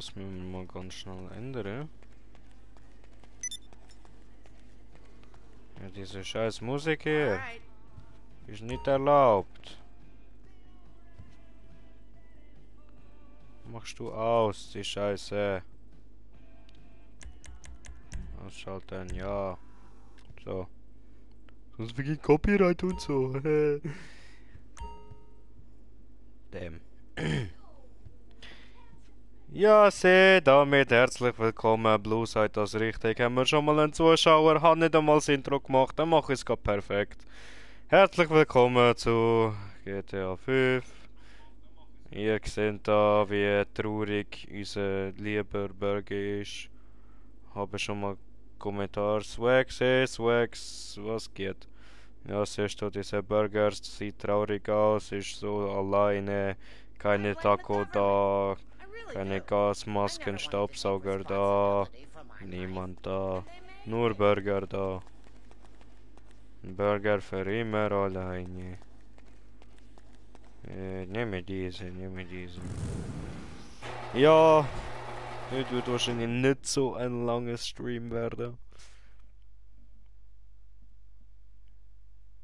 Das müssen wir mal ganz schnell ändern. Ja, diese scheiß Musik hier ist nicht erlaubt. Machst du aus, die Scheiße. Ausschalten, ja. So. Sonst beginnt Copyright und so. Damn. Ja, damit herzlich willkommen. Blue seid das richtig. Haben wir schon mal einen Zuschauer? Hat nicht einmal das Intro gemacht, dann mache ich es gerade perfekt. Herzlich willkommen zu GTA 5. Ihr seht da, wie traurig unser lieber Burger ist. Habe schon mal Kommentar. Swags, was geht? Ja, siehst du, diese Burger sieht traurig aus, ist so alleine, keine Taco da, keine Gasmasken, Staubsauger da, niemand da, nur Burger da. Burger für immer alleine. Nehme diesen. Ja, heute wird wahrscheinlich nicht so ein langer Stream werden.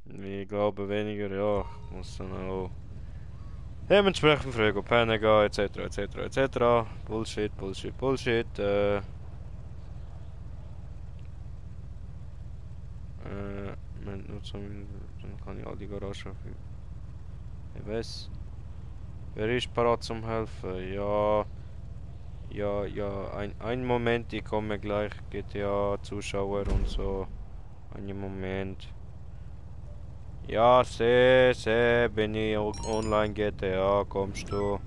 Ich glaube weniger, ja, ich muss dann auch dementsprechend früh pennen gehen, etc. Bullshit. Moment, nur dann kann ich all die Garage auf. Ich weiß. Wer ist parat zum Helfen? Ja, ein Moment, ich komme gleich. GTA-Zuschauer und so. Einen Moment. Ja, bin ich online GTA, kommst du?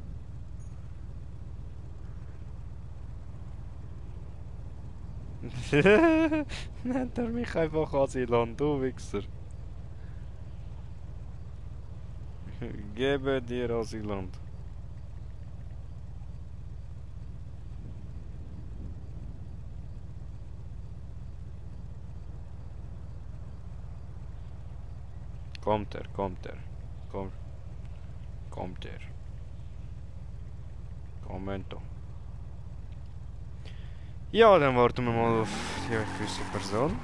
Nennt er mich einfach Asylant, du Wichser. Gebe dir Asylant. Kommt er. Kommt er. Commento. Ja, dann warten wir mal auf die gewisse Person.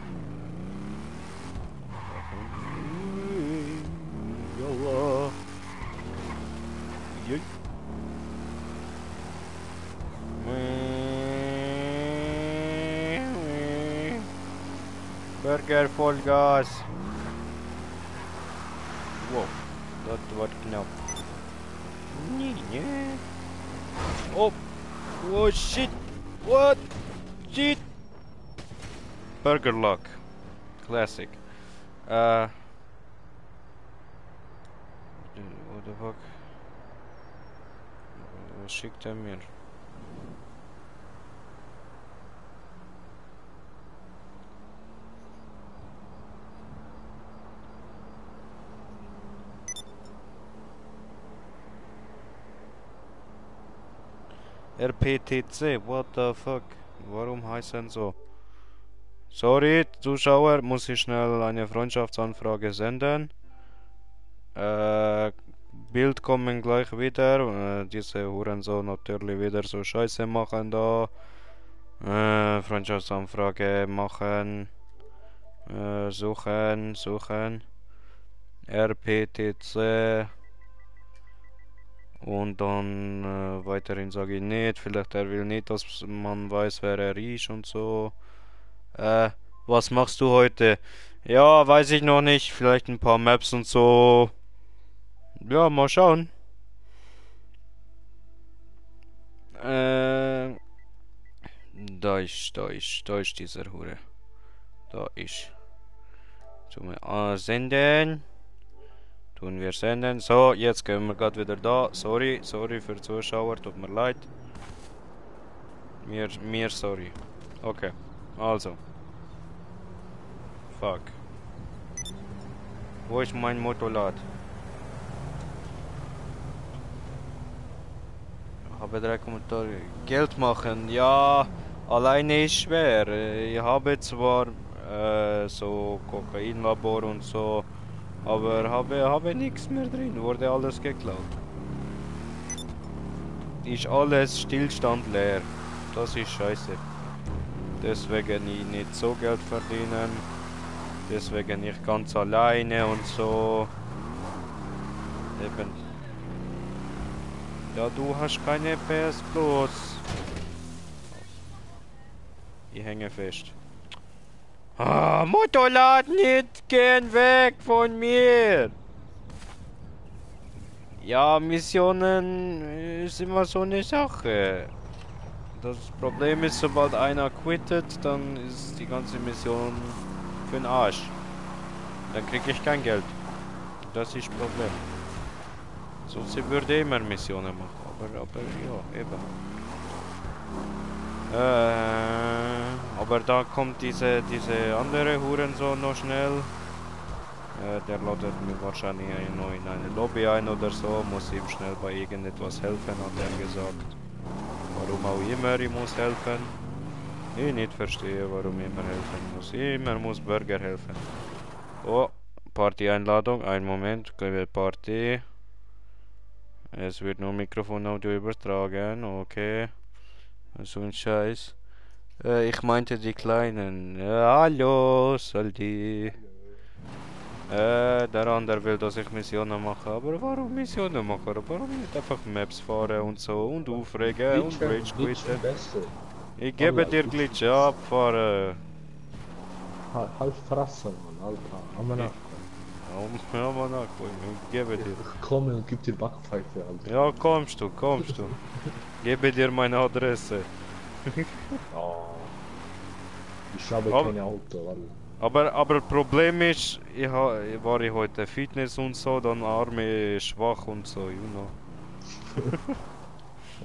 Jalla. Jui. Burger Vollgas. Wow, das war knapp. Nee. Oh shit. What? Shit. Burger Luck. Classic. What the fuck? Was schickt er mir? RPTC, what the fuck? Warum heißt er so? Sorry, Zuschauer, muss ich schnell eine Freundschaftsanfrage senden. Bild kommen gleich wieder. Diese Hurensohn natürlich wieder so Scheiße machen da. Freundschaftsanfrage machen. Suchen. RPTC. Und dann weiterhin sage ich nicht. Vielleicht er will nicht, dass man weiß, wer er ist und so. Was machst du heute? Ja, weiß ich noch nicht. Vielleicht ein paar Maps und so. Ja, mal schauen. Da ist dieser Hure. Da ist. Tun wir senden. Tun wir senden. So, jetzt gehen wir gerade wieder da. Sorry für Zuschauer, tut mir leid. Mir sorry. Okay, also. Fuck. Wo ist mein Motorrad? Habe 3 Kommentare. Geld machen, ja, alleine ist schwer. Ich habe zwar so Kokainlabor und so, aber habe nichts mehr drin, wurde alles geklaut. ist alles Stillstand leer. Das ist scheiße. Deswegen ich nicht so Geld verdienen. Deswegen ich ganz alleine und so. Eben. Ja, du hast keine PS Plus. Ich hänge fest. Ah, Motorrad nicht, gehen weg von mir! Ja, Missionen ist immer so eine Sache. Das Problem ist, sobald einer quittet, dann ist die ganze Mission für den Arsch. Dann krieg ich kein Geld. Das ist das Problem. Sonst würde ich immer Missionen machen, aber ja, eben. Aber da kommt diese andere Hurensohn noch schnell. Der ladet mir wahrscheinlich noch in eine Lobby ein oder so, muss ihm schnell bei irgendetwas helfen, hat er gesagt. Warum auch immer ich muss helfen. Ich nicht verstehe, warum ich immer helfen muss. Immer muss Burger helfen. Oh, Party-Einladung, einen Moment, Party. Es wird nur Mikrofonaudio übertragen, okay. So ein Scheiß. Ich meinte die Kleinen. Hallo, Saldi. Der andere will, dass ich Missionen mache. Aber warum Missionen machen? Warum nicht einfach Maps fahren und so und aufregen und Rage quitten? Ich gebe dir Glitch abfahren. Halt Fresse, Mann, Alter. Amanako. Ja, Mann, ich gebe dir. Ich komme und gib dir Backpfeife, Alter. Ja, kommst du. Gebe dir meine Adresse. Oh. Ich habe keine Auto, Alter. Aber Problem ist, war ich heute Fitness und so, dann Arme schwach und so, you know.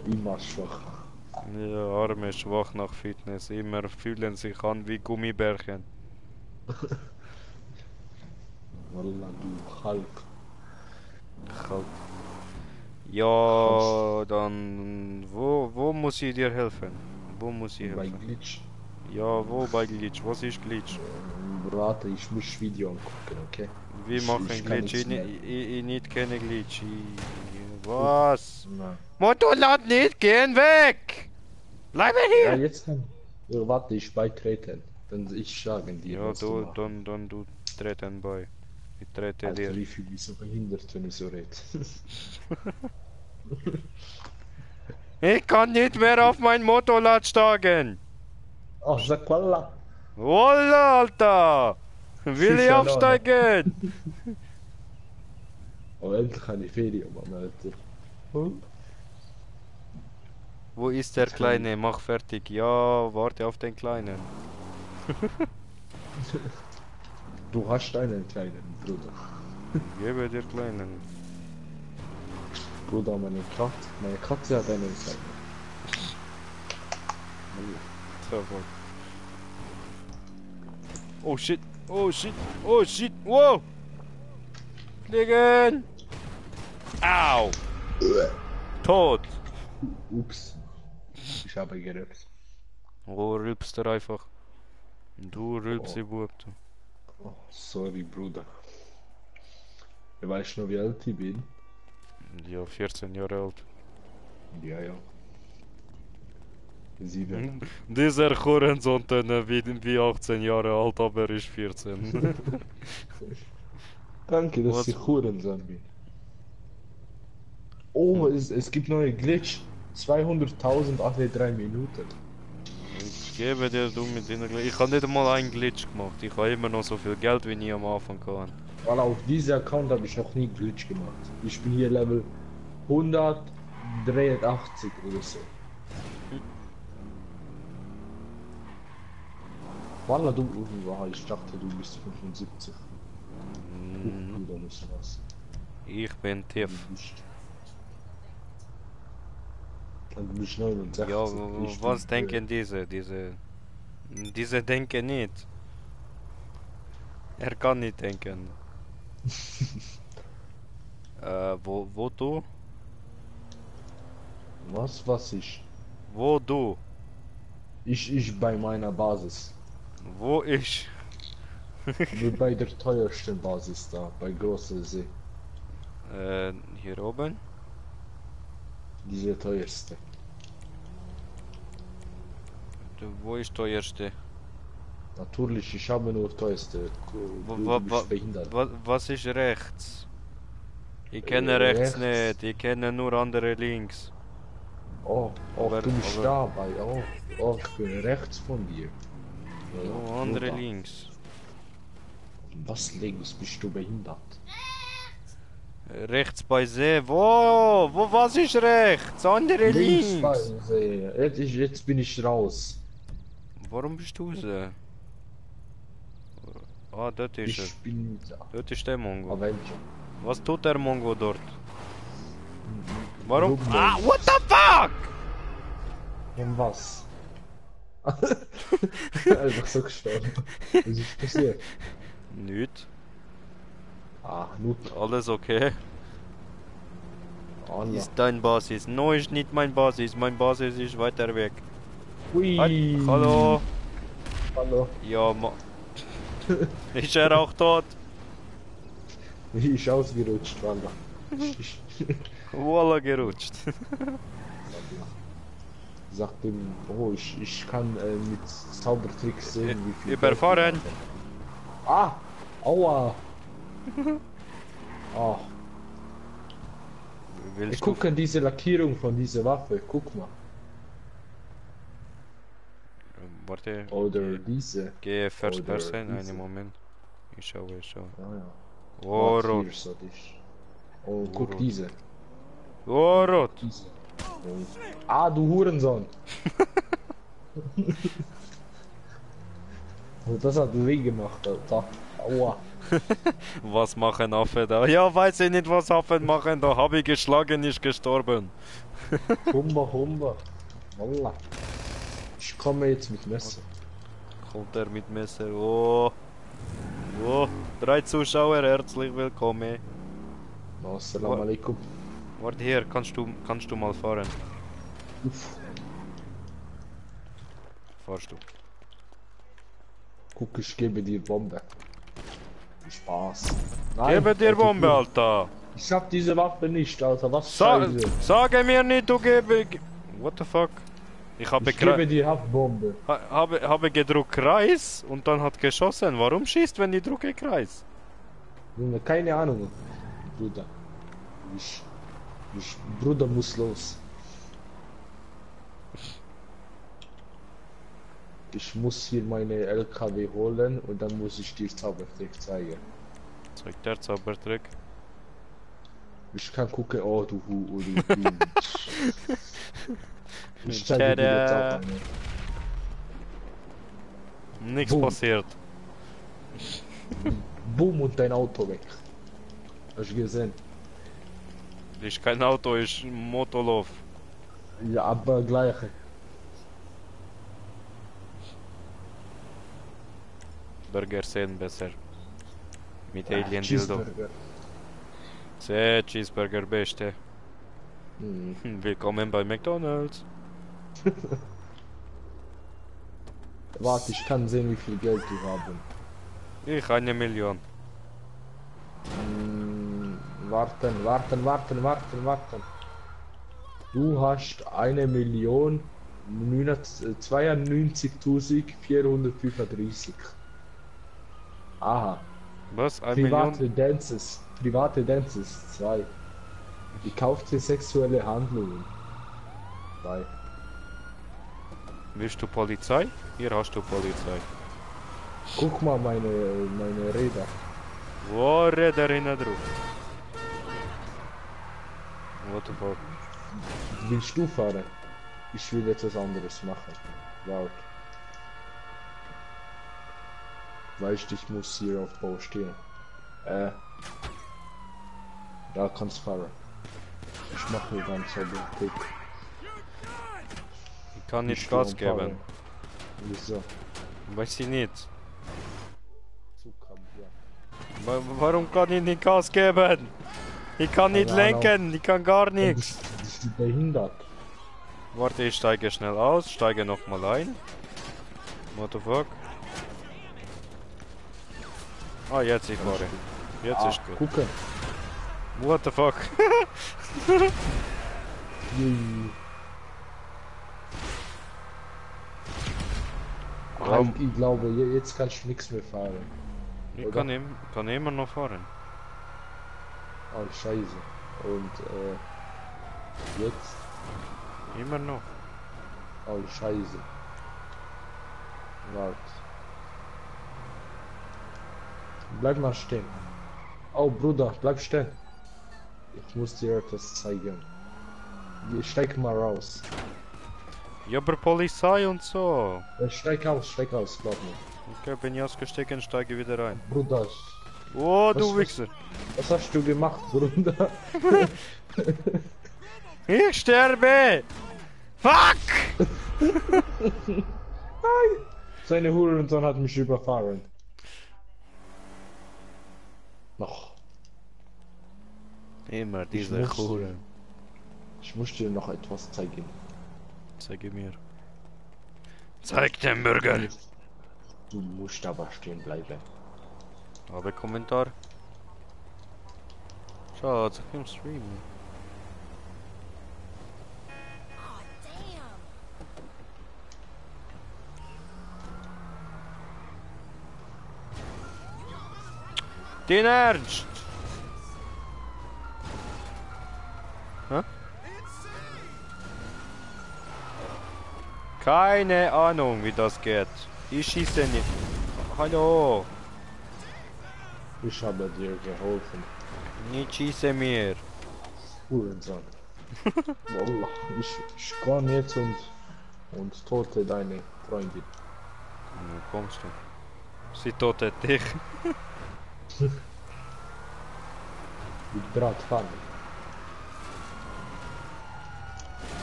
Immer schwach. Ja, Arme schwach nach Fitness, immer fühlen sich an wie Gummibärchen. Wallah, du Hulk. Ja, dann wo muss ich dir helfen? Wo muss ich Bei helfen? Glitch. Ja, wo bei Glitch? Was ist Glitch? Warte, ich muss Video angucken, okay? Wir machen ich Glitch. kann Ich nicht kenne Glitch. Was? Nein. Motorrad nicht, gehen weg! Bleibe Ja, hier! jetzt dann. Ja, warte, ich beitreten. Dann ich sage dir, Ja, was du du, machen. dann du treten bei. Ich trete Alter, dir. wie viel bist du behindert, wenn ich so rede? Ich kann nicht mehr auf mein Motorrad steigen! Ach, sag Wallah. Wallah, Alter! Will ich Schücher, aufsteigen? Oh, endlich eine Ferien, Mann, Alter. Wo ist der Kleine? Mach fertig. Ja, warte auf den Kleinen. Du hast einen kleinen Bruder. Gebe dir Kleinen. Bruder, meine Katze hat einen kleinen. Sofort. Oh shit, oh shit, oh shit, wow! Fliegen! Au! Tot! Ups. Ich habe gerübst. Oh, rülpst er einfach. Du rülpst die Bub. Oh, sorry, Bruder. Weißt du noch, wie alt ich bin? Ja, 14 Jahre alt. Ja, ja. 7. Dieser Hurensohn wie 18 Jahre alt, aber ist 14. Danke, dass Was? ich Hurensohn bin. Oh, es gibt neue Glitch. 200.000 alle 3 Minuten. Ich gebe dir du mit deiner Glitch. Ich habe nicht einmal einen Glitch gemacht. Ich habe immer noch so viel Geld wie nie am Anfang kann. Weil auf diesem Account habe ich noch nie Glitch gemacht. Ich bin hier Level 183 oder so. Wallah, ich dachte, du bist 75. Bruder, muss was. Ich bin tief. Du bist 69. Ja, Ich was bin, denken diese? Diese denken nicht. Er kann nicht denken. Wo du? Was ich? Wo du? Ich bei meiner Basis. Wo ich? Bei der teuersten Basis da, bei Großer See. Hier oben? Diese teuerste. Wo ist der erste? Natürlich, ich habe nur teuerste. Du bist behindert. Was ist rechts? Ich kenne rechts nicht, ich kenne nur andere links. Oh, du bist dabei. Oh, ich bin rechts von dir. No, andere links. Was links? Bist du behindert? Rechts bei See. Was ist rechts? Andere links. Bei See. Jetzt bin ich raus. Warum bist du raus? Ah, dort ist er. Ich bin da. Dort ist der Mongo. Avenger. Was tut der Mongo dort? Warum? Ruben. Ah, what the fuck? Und was? Einfach so gestorben. Was ist passiert? Nicht. Ah, Nut. Alles okay. Allah. Ist dein Basis? No, ist nicht mein Basis. Mein Basis ist weiter weg. Ui. Hallo. Hallo. Ja, ist er auch tot? Wie ist ausgerutscht, Wallah. Voila, gerutscht. Sagt ihm, oh, ich kann mit Zaubertricks sehen, wie viel. Überfahren. Geld ich habe. Ah! Aua! Ah. Willst Guck an diese Lackierung von dieser Waffe, guck mal. Warte. Oder diese. Gehe First Oder Person, diese. einen Moment. Ich schaue. Ja, ja. Oh, Warte, rot. hier soll ich. Oh, Oh, guck rot. diese. Oh, rot. Diese. Oh. Ah, du Hurensohn! Oh, das hat weh gemacht, Alter. Aua. Was machen Affen da? Ja, weiß ich nicht, was Affen machen da. Habe ich geschlagen, ist gestorben. Humba. Wallah. Ich komme jetzt mit Messer. Kommt er mit Messer. Oh. 3 Zuschauer, herzlich willkommen. Assalamu alaikum. Warte hier, kannst du mal fahren? Uff. Fahrst du? Guck, ich gebe dir Bombe. Spaß. Gebe dir Bombe, cool. Alter. Ich hab diese Waffe nicht, Alter. Was Scheiße. Sage mir nicht, du gebe... What the fuck? Ich gebe dir Haftbombe. habe gedruckt Kreis und dann hat geschossen. Warum schießt, wenn ich drucke Kreis? Junge, keine Ahnung. Bruder. Bruder muss los. Ich muss hier meine LKW holen und dann muss ich dir Zaubertrick zeigen. Zeigt der Zaubertrick? Ich kann gucken, oh du Ich zeige dir jetzt auch eine. Nichts Boom. passiert. Boom und dein Auto weg. Hast du gesehen? Ist kein Auto, ist Motolauf. Ja, aber gleiche. Burger sehen besser. Mit Alien Dildo. Cheeseburger. Sehr Cheeseburger beste. Mhm. Willkommen bei McDonald's. Warte, ich kann sehen, wie viel Geld die haben. Ich 1 Million. Warten. Du hast 1.992.435. Aha. Was? 1 Million? Private Dances 2. Gekaufte sexuelle Handlungen 3. Willst du Polizei? Hier hast du Polizei. Guck mal meine Räder. Wo Räderinnen drauf? What the fuck? Willst du fahren? Ich will etwas anderes machen. Laut. Weißt du, ich muss hier auf Bau stehen. Da kannst du fahren. Ich mache hier ganz so Blick. Ich kann nicht Gas geben. Wieso? Weiß ich nicht. Zug haben wir. Warum kann ich nicht Gas geben? Ich kann nicht Keine lenken, ich kann gar nichts. Bist du behindert? Warte, ich steige schnell aus, steige nochmal ein. What the fuck? Ah, jetzt ich fahre. Jetzt ist gut. Gucken. What the fuck? Ich glaube, jetzt kannst du nichts mehr fahren. Ich kann immer noch fahren. Oh, scheiße. Und jetzt? Immer noch. Oh, scheiße. Warte. Bleib mal stehen. Oh, Bruder, bleib stehen. Ich muss dir etwas zeigen. Steig mal raus. Ja, aber Polizei und so. Steig aus, glaub mir. Okay, bin ich ausgestiegen, steige wieder rein. Bruder. Oh, du Wichser. Was hast du gemacht, Bruder? Ich sterbe! Fuck! Nein! Seine Hurensohn hat mich überfahren. Noch. Immer diese Huren. Ich muss dir noch etwas zeigen. Zeige mir. Zeig den Bürger! Du musst aber stehen bleiben. Habe Kommentar. Schade, ich im Stream. Den Ernst! Hä? Keine Ahnung, wie das geht. Ich schieße nicht. Hallo! Ich habe dir geholfen. Nicht schieße mir. Hurensohn. Wallah, ich komm jetzt und tote deine Freundin. Wo kommst du? Sie totet dich. Mit Bratpfanne.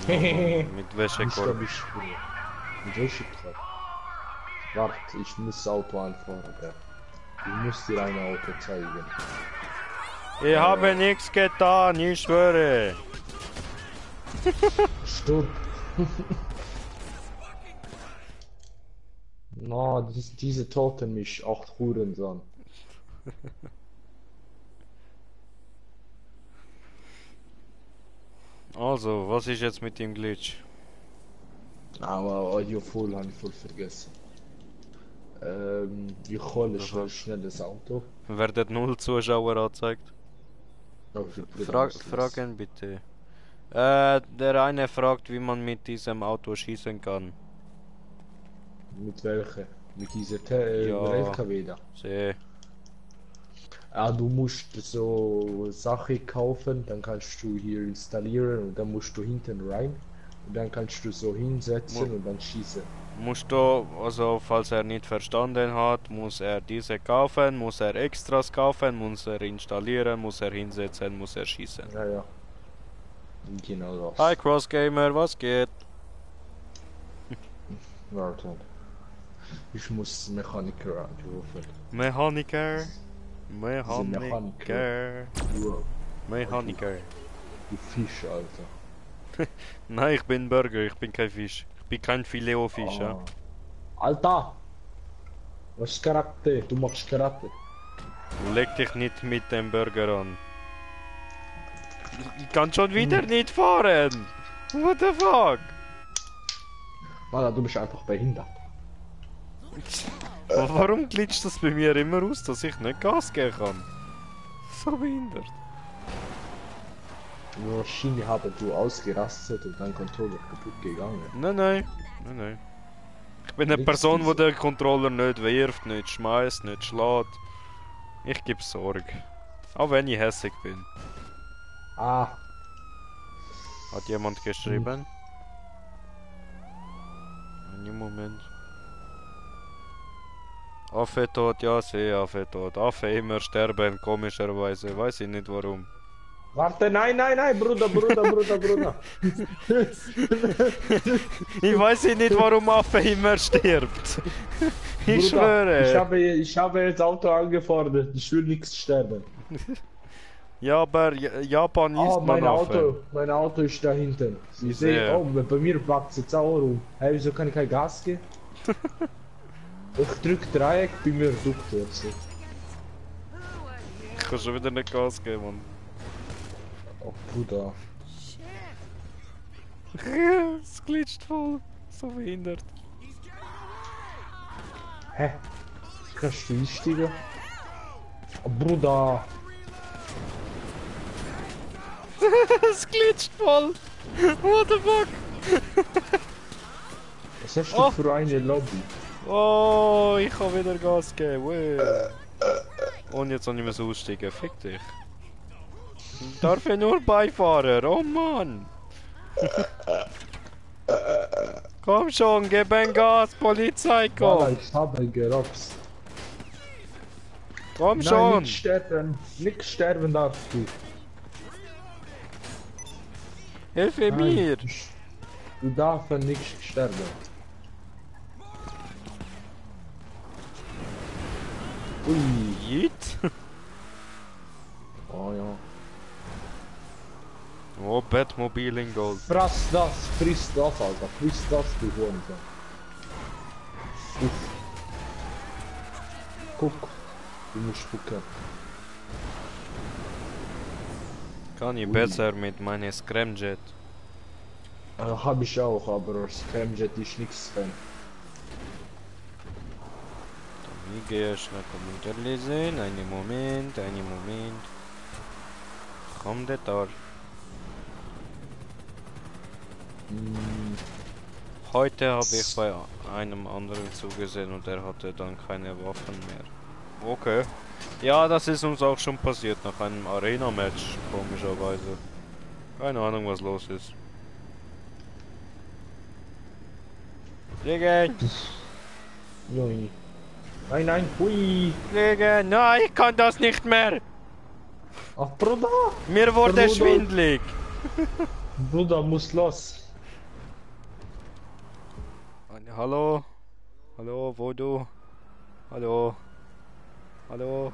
Mit Wäschekorb. Mit Wäschekorb. Warte, ich muss Auto anfahren. Ich muss dir ein Auto zeigen. Ich habe nichts getan, ich schwöre. Stopp. No, diese toten mich auch Hurensohn. Also, was ist jetzt mit dem Glitch? Aber Audio voll habe ich voll vergessen. Ich hole schnell das Auto. Werden 0 Zuschauer angezeigt? Fragen bitte. Der eine fragt, wie man mit diesem Auto schießen kann. Mit welcher? Mit dieser Ja. LKW da? Seh. Ah, du musst so Sache kaufen, dann kannst du hier installieren und dann musst du hinten rein und dann kannst du so hinsetzen und dann schießen. Musst du, also falls er nicht verstanden hat, muss er diese kaufen, muss er Extras kaufen, muss er installieren, muss er hinsetzen, muss er schießen. Ja, ja. Genau das. Hi Crossgamer, was geht? Warte. Ich muss Mechaniker anrufen. Mechaniker. Mechaniker. Wow. Mechaniker. Du Fisch, Alter. Nein, ich bin Burger, ich bin kein Fisch. Ich bin kein Filet-O-Fisch, ja. Alter! Was ist Karate? Du machst Karate. Leg dich nicht mit dem Burger an. Ich kann schon wieder nicht fahren! What the fuck? Mann, du bist einfach behindert. Warum glitscht das bei mir immer aus, dass ich nicht Gas geben kann? So behindert. Wahrscheinlich haben du ausgerastet und dein Controller kaputt gegangen. Nein. Ich bin eine Person, die den Controller nicht wirft, nicht schmeißt, nicht schlägt. Ich gebe Sorge. Auch wenn ich hässig bin. Ah. Hat jemand geschrieben? Einen Moment. Affe tot, ja, sehe Affe tot. Affe immer sterben, komischerweise. Weiß ich nicht warum. Warte, nein, Bruder. Ich weiß nicht, warum Affe immer stirbt. Ich Bruder, schwöre. ich habe jetzt Auto angefordert. Ich will nichts sterben. Ja, aber Japan ist man Affe. Mein Auto ist da hinten. Sie sehe. sehen, oh, bei mir packt es jetzt auch rum. Hey, wieso kann ich kein Gas geben? Ich drück Dreieck, bei mir duckt er sich. Ich kann schon wieder nicht Gas geben, Mann. Oh, Bruder. Es glitscht voll. So behindert. Hä? Kannst du einsteigen? Oh, Bruder! Es glitscht voll. What the fuck? Was hast du Oh. für eine Lobby? Oh, ich kann wieder Gas geben. Wow. Und jetzt soll ich mir aussteigen. Fick dich. Darf ich nur Beifahrer? Oh Mann. Komm schon, gib ein Gas, Polizei, Voilà, komm. ich habe gerobst. Komm Nein, schon. nicht sterben. Nicht sterben darfst du. Hilfe Nein, mir. Du darfst nicht sterben. Ui. Yeet. Oh ja. Oh, Batmobil in Gold. Friss das, Alter. Friss das, du Hurensohn. Uff. Guck. Du musst gucken. Kann ich Ui. besser mit meinem Scramjet. Hab ich auch, aber Scramjet ist nichts Fan. Wie gehe ich schnell Kommentar lesen? Einen Moment. Kommt der da? Heute habe ich bei einem anderen zugesehen und er hatte dann keine Waffen mehr. Okay. Ja, das ist uns auch schon passiert nach einem Arena-Match, komischerweise. Keine Ahnung, was los ist. Fliegen! Jui. Nein, nein, hui. Fliegen! Nein, ich kann das nicht mehr! Ach, Bruder. Mir wurde Bruder. schwindlig! Bruder muss los. Hallo? Hallo, wo du? Hallo? Hallo?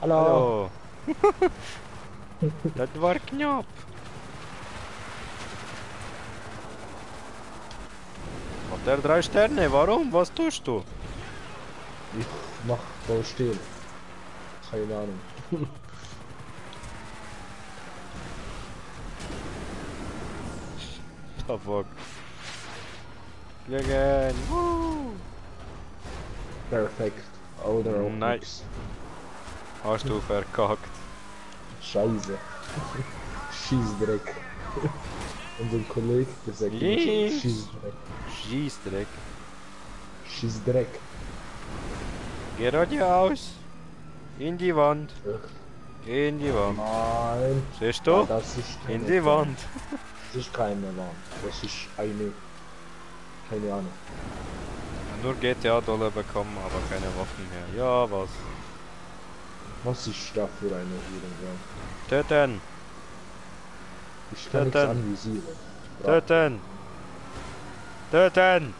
Hallo. Hallo? Das war knapp! Hat er 3 Sterne? Warum? Was tust du? Ich mach voll still. Keine Ahnung. The fuck? Fliegen! Woo! Perfekt. Oder auch Nein. nix. Hast du verkackt? Scheiße. Schießdreck. Unser Kollege, der sagt immer Yes. Schießdreck. Schießdreck. Schießdreck. Geradeaus. In die Wand. In die Wand. Nein. Siehst Ja, du? das ist keine In die Wand. Das ist keine Wand. Das ist eine. Keine Ahnung. Nur GTA-Dollar bekommen, aber keine Waffen mehr. Ja, was? Was ist da für eine Hurensohn? Töten! Ich kann nichts Töten. anvisieren. Töten! Töten!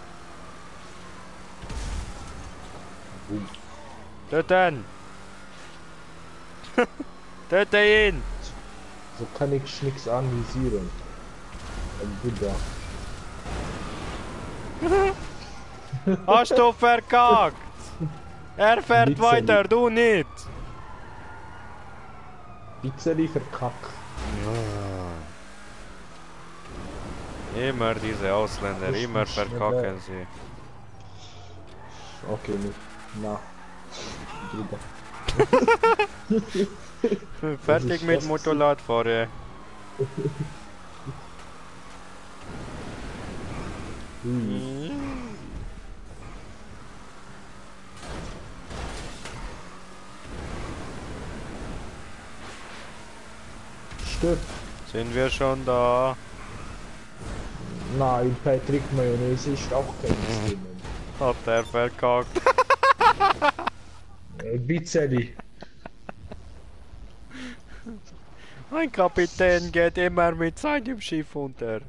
Boom. Töten! Töte ihn! So kann ich nichts anvisieren. Bruder. Hast du verkackt? Er fährt Bitte weiter, du nicht! Pizzeli verkackt. Immer diese Ausländer, Das ist immer nicht verkacken sie. Okay, nicht. Na. Bruder. Fertig ist mit das Motorradfahren. Ui. Stimmt. Sind wir schon da? Nein, Patrick Mayonnaise ist auch kein Stimmen. Hat er verkackt. Pizzeli. Ein Kapitän geht immer mit seinem Schiff unter.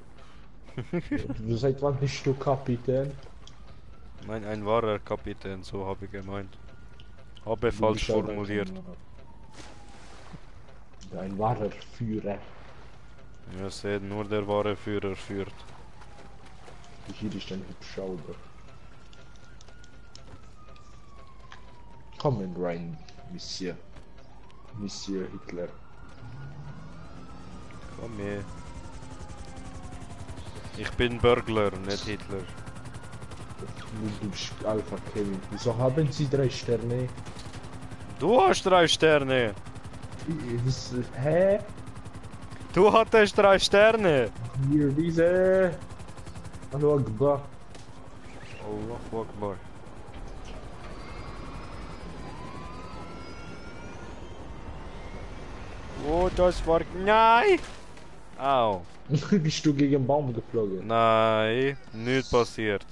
Seit wann bist du Kapitän? Nein, ein wahrer Kapitän, so habe ich gemeint. Habe Du falsch bist auch formuliert. Ein wahrer Führer. Wir sehen, nur der wahre Führer führt. Hier ist ein Hubschrauber. Kommen rein, Monsieur. Monsieur Hitler. Komm her. Ich bin Burglar, nicht Hitler. Du bist Alpha Kevin. Wieso haben Sie 3 Sterne? Du hast 3 Sterne! Hä? Du hattest 3 Sterne! Hier diese. Hallo Akbar. Allahu Akbar. Oh, das war... Nein! Au. Bist du gegen den Baum geflogen? Nein, nichts passiert.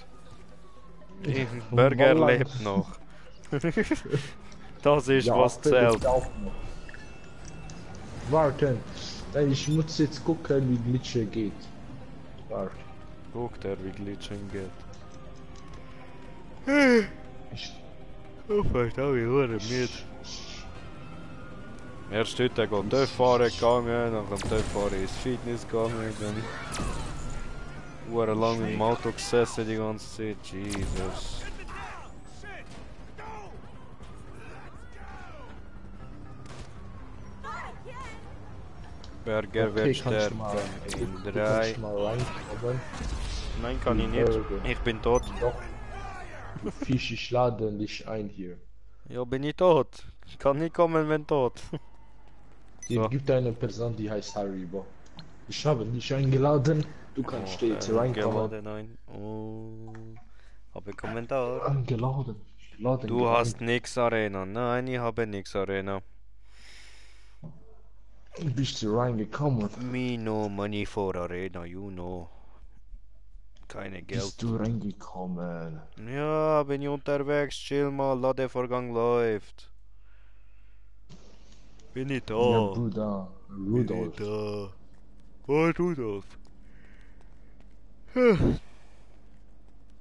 Burger Wallah. lebt noch. Das ist Ja, was Apfel lebt zählt. auch noch. Warten. Ich muss jetzt gucken, wie Glitcher geht. Warte. Guckt er, wie Glitchen geht. Ich, Oh, vielleicht auch ich höre mit. Erst heute geht TÜV fahren gegangen, nach dem TÜV fahren ins Fitness gegangen, dann hure lang im Auto gesessen die ganze Zeit. Jesus. Burger wird kannst du mal, sterben in du 3. kannst mal reinkommen. Nein, kann ich nicht. Burger. Ich bin tot. Doch. Du Fisch, ich lade dich ein hier. Ja, bin ich tot. Ich kann nicht kommen, wenn tot. So. Es gibt eine Person, die heißt Haribo. Ich habe dich eingeladen. Du kannst jetzt reinkommen. Geladen ein. Oh. Habe Kommentar. Eingeladen. Laden Du hast nix Arena. Nein, ich habe nix Arena. Bist du reingekommen? Me no money for Arena, you know. Keine Geld. Bist du reingekommen? Ja, bin ich unterwegs, chill mal, Ladevorgang läuft. Bin ich da? Ja, Bruder. Bin ich Rudolf. da? Oh, Rudolf.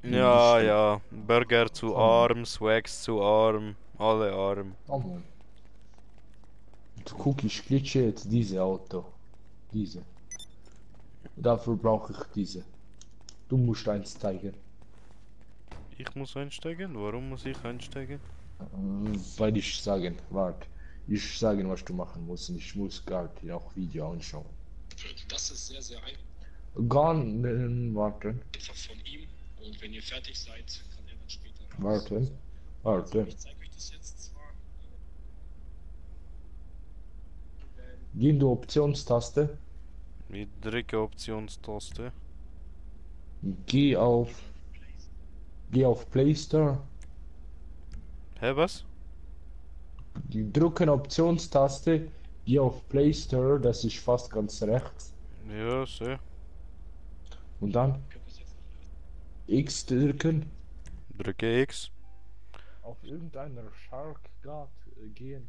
Ja, ja. Burger zu arm, Swags zu arm, alle arm. Oh Mann. Guck, ich glitsche jetzt diese Auto. Diese. Dafür brauche ich diese. Du musst eins zeigen. Ich muss einsteigen? Warum muss ich einsteigen? Weil ich sagen, warte. Ich sagen, was du machen musst. Und ich muss gerade auch Video anschauen. Das ist sehr, sehr einfach Warten. von ihm. Und wenn ihr fertig seid, kann er dann später raus. Warten. Warte. Ich zeige euch das jetzt zwar. Geh in die Optionstaste. Ich drücke Optionstaste. Geh auf Play Store. Hä, was? Drücken Optionstaste. Geh auf Play Store. Das ist fast ganz rechts. Ja, so. Und dann X drücken. Drücke X. Auf irgendeiner Shark gehen.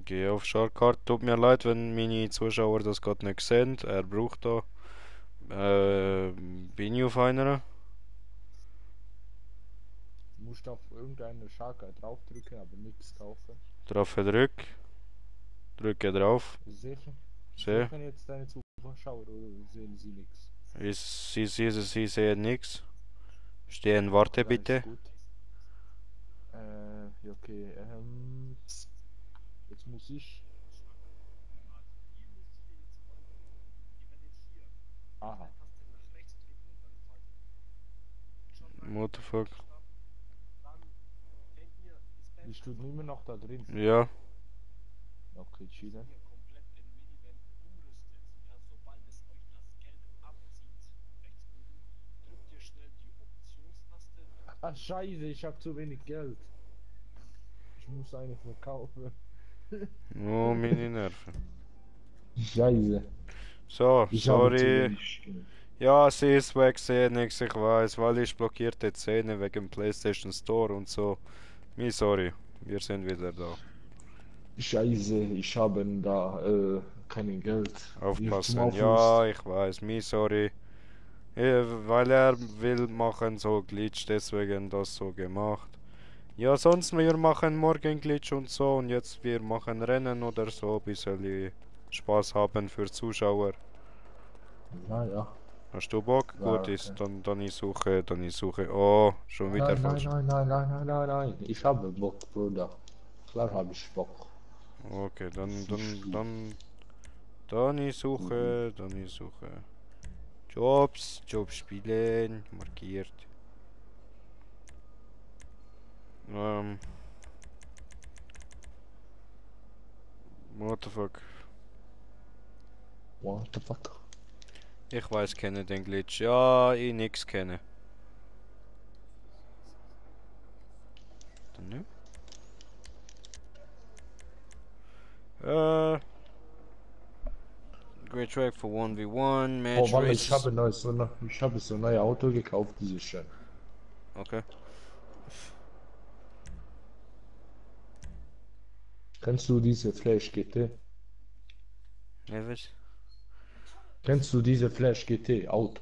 Gehe auf Sharkcard. Tut mir leid, wenn meine Zuschauer das gerade nicht sehen. Er braucht da. Bin ich auf einer? Du musst auf irgendeine Shark draufdrücken, aber nichts kaufen. Drauf gedrückt. Drücke drauf. Sicher? Sehe. Sehen jetzt deine Zuschauer oder sehen sie nichts? Sie sehen nichts. Stehen, warte Ja, bitte. ist gut. Ja, okay. Jetzt muss ich. Aha. What the fuck? Bist du immer noch da drin? Ja. Okay, chillen. Ah, scheiße, ich habe zu wenig Geld. Ich muss eine verkaufen. Oh, meine Nerven. Scheiße. So, Ich habe zu sorry. wenig Geld. Ja, sie ist weg, sehe nichts, ich weiß, weil ich blockierte Szene wegen PlayStation Store und so. Me sorry, wir sind wieder da. Scheiße, ich habe da kein Geld. Aufpassen, ja, ich weiß, me sorry. Weil er will machen, so Glitch, deswegen das so gemacht. Ja, sonst wir machen morgen Glitch und so und jetzt wir machen Rennen oder so, bisschen Spaß haben für Zuschauer. Ja, ja. Hast du Bock? Ja, Gut okay. ist, dann ich suche. Oh, schon wieder Nein, falsch. nein. Ich habe Bock, Bruder. Klar habe ich Bock. Okay, dann ich suche. Jobs, Jobs spielen, markiert. What the fuck? What the fuck? Ich weiß, kenne den Glitch. Ja, ich nix kenne. Dann ne? Great track for 1v1, Match Oh, Mann, Races. ich habe so ein neues Auto gekauft, dieses schön. Okay. Kennst du diese Flash GT? Ja, was? Kennst du diese Flash GT Auto?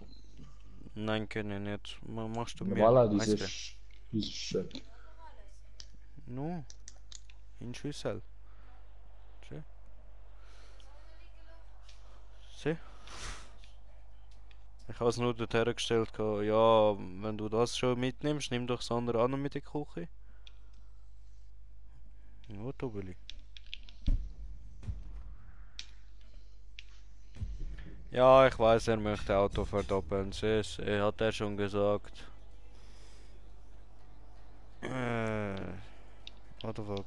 Nein, kenne ich nicht. Machst du Ja, mir voilà, eins weh? dieses schön. No, in Schüssel. Sieh. Sieh. Ich habe es nur dort hergestellt. Ja, wenn du das schon mitnimmst, nimm doch das andere an mit der Küche. Ja, Tobeli. Ja, ich weiß, er möchte Auto verdoppeln. Siehst, hat er schon gesagt. What the fuck?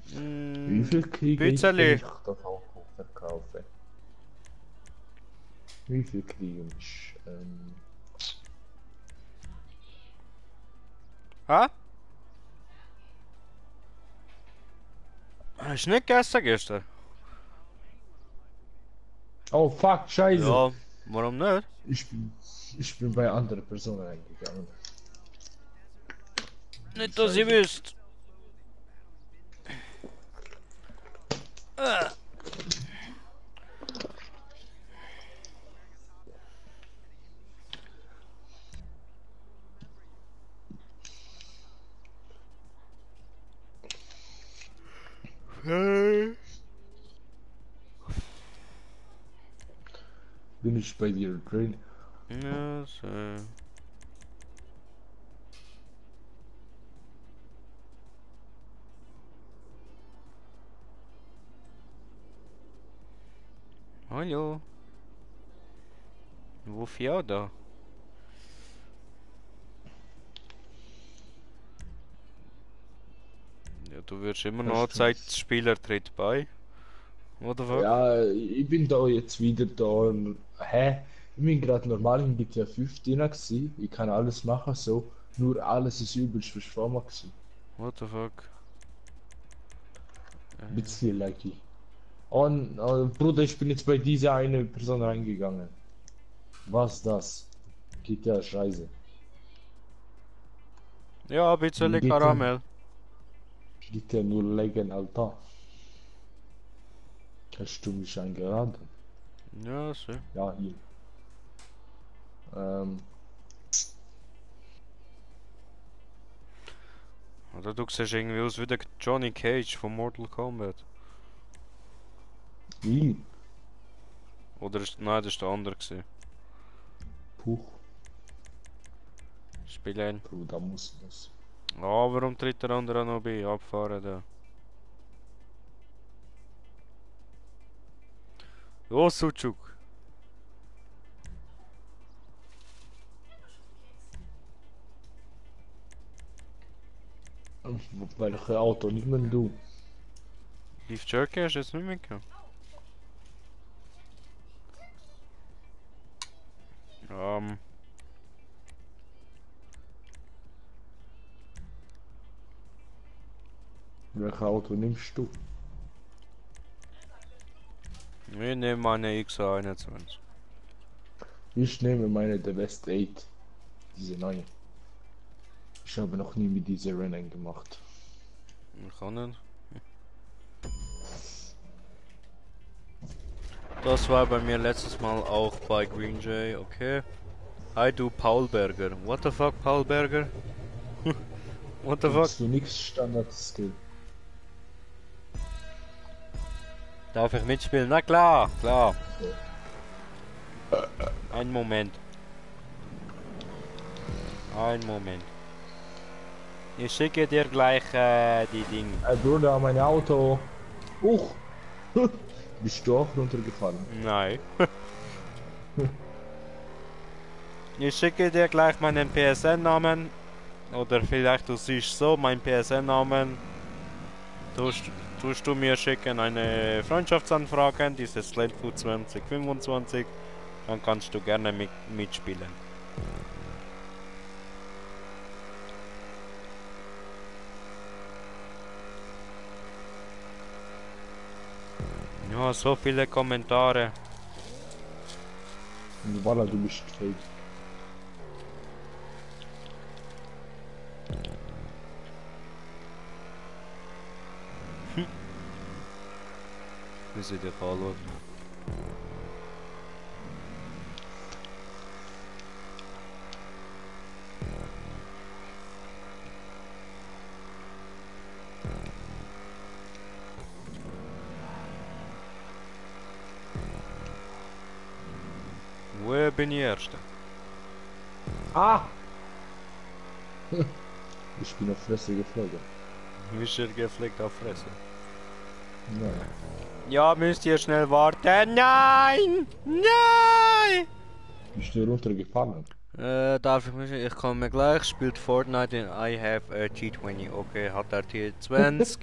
Wie viel kriege ich, wenn ich das Auto verkaufe? Wie viel kriege ich? Ha? Hast du nicht gegessen gestern? Oh fuck, scheiße! Ja, warum nicht? Ich bin bei anderen Personen eingegangen. Nicht, dass ihr wisst. Bin ich bei dir drin? Ja, so. Hallo. Wofür da? Ja, du wirst immer noch gezeigt, Spieler tritt bei. What the fuck? Ja, ich bin da jetzt wieder da. Und, hä? Ich bin gerade normal in GTA 5 drin gewesen. Ich kann alles machen, so. Nur alles ist übelst verschwommen gewesen. What the fuck? Bisschen lucky. Und, Bruder, ich bin jetzt bei dieser eine Person reingegangen. Was das? GTA Scheiße. Ja, ein bisschen Geht Karamell. GTA nur legen, Alter. Hast du mich eingeladen? Ja, so. Ja, hier. Oder du siehst irgendwie aus wie der Johnny Cage von Mortal Kombat. Wie? Oder nein, das war der andere gewesen. Puch. Spielen. Bruder, muss das. Ah, warum tritt der andere noch bei? Abfahren da. Los, Sucuk. Welches Auto? Nicht mehr du. Beef Jerky hast du jetzt nicht mitgenommen? Welches Auto nimmst du? Wir nehmen eine XA21. Ich nehme meine The West 8. Diese neue. Ich habe noch nie mit dieser Rennen gemacht. Ich kann nicht. Das war bei mir letztes Mal auch bei Green Jay, okay. Hi du Paul Berger. What the fuck, Paul Berger? What the fuck? Hast du nichts Standard-Skill? Darf ich mitspielen? Na klar, klar. Ein Moment. Ein Moment. Ich schicke dir gleich die Dinge. Bruder, mein Auto. Huch! Bist du auch runtergefallen? Nein. Ich schicke dir gleich meinen PSN-Namen. Oder vielleicht du siehst so meinen PSN-Namen. Tust du mir schicken eine Freundschaftsanfrage, dieses Landfood 2025. Dann kannst du gerne mitspielen. Ja, so viele Kommentare. Voilà, du bist fake. Wie sie dich anschauen. Wo bin ich Erster? Ah! Ich bin auf Fresse geflogen. Bist du geflickt auf Fresse? Nein. Ja, müsst ihr schnell warten. Nein! Nein! Bist du runtergefallen? Darf ich mich? Ich komme gleich. Spielt Fortnite in I have a G20. Okay, hat er T20.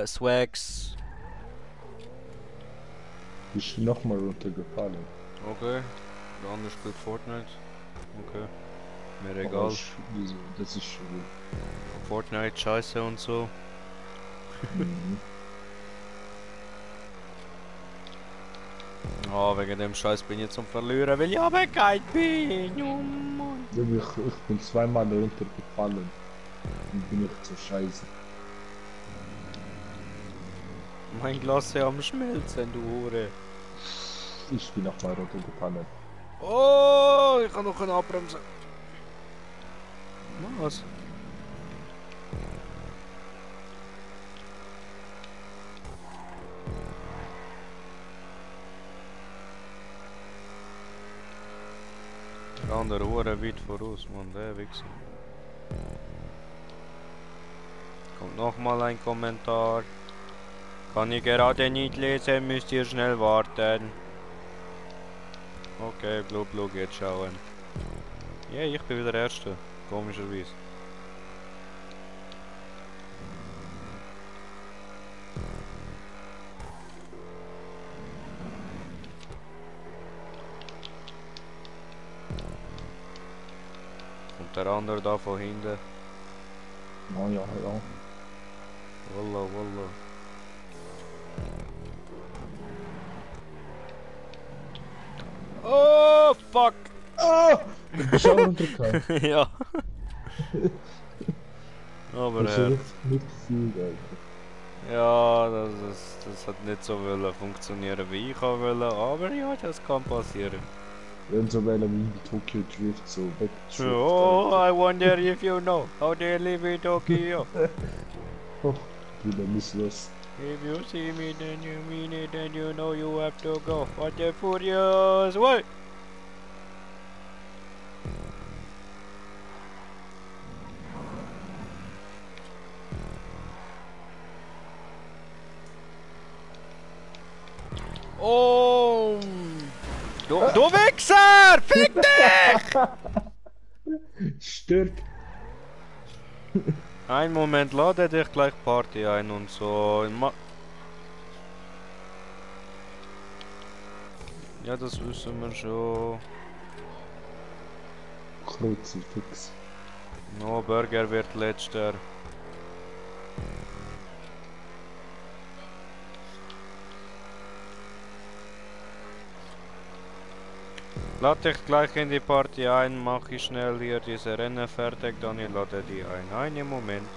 Swags. Bist du nochmal runtergefallen? Okay. Der andere spielt Fortnite. Okay. Mir Aber egal. Das ist schon gut. Fortnite, Scheiße und so. Mhm. Ah, wegen dem Scheiß bin ich zum Verlieren, weil ich aber kein bin. Oh Mann. Ja, ich bin zweimal runtergefallen. Und bin ich zur Scheiße. Mein Glas am Schmelzen, du Hure. Ich bin nochmal runtergefallen. Oh, ich kann noch einen abbremsen. Was? Der andere Hure weit voraus, Mann, der Wichser. Kommt nochmal ein Kommentar. Kann ich gerade nicht lesen, müsst ihr schnell warten. Okay, Blue geht schauen. Ja, ich bin wieder Erster. Komischerweise. Kommt der andere da von hinten. Oh ja, ja. Wallah, wallah. Oh, fuck! Ah! Du bist auch runtergefallen. Ja. Aber Das ist richtig nicht gefühlt, Alter. ja, das hat nicht so wollen funktionieren wie ich auch wollte, aber ja, das kann passieren. Wenn so wäre wie Tokyo Drift so weg. Oh, I wonder if you know how they live in Tokyo. Oh, Bruder, muss los. If you see me, then you mean it, then you know you have to go. What the furious way! Oh! Du Wichser! Fick dich! Stirb! Ein Moment, lade dich gleich Party ein und so. Ja, das wissen wir schon. Kruzifix. No, Burger wird letzter. Lade dich gleich in die Party ein, mach ich schnell hier diese Rennen fertig, dann ich lade die ein. Einen Moment.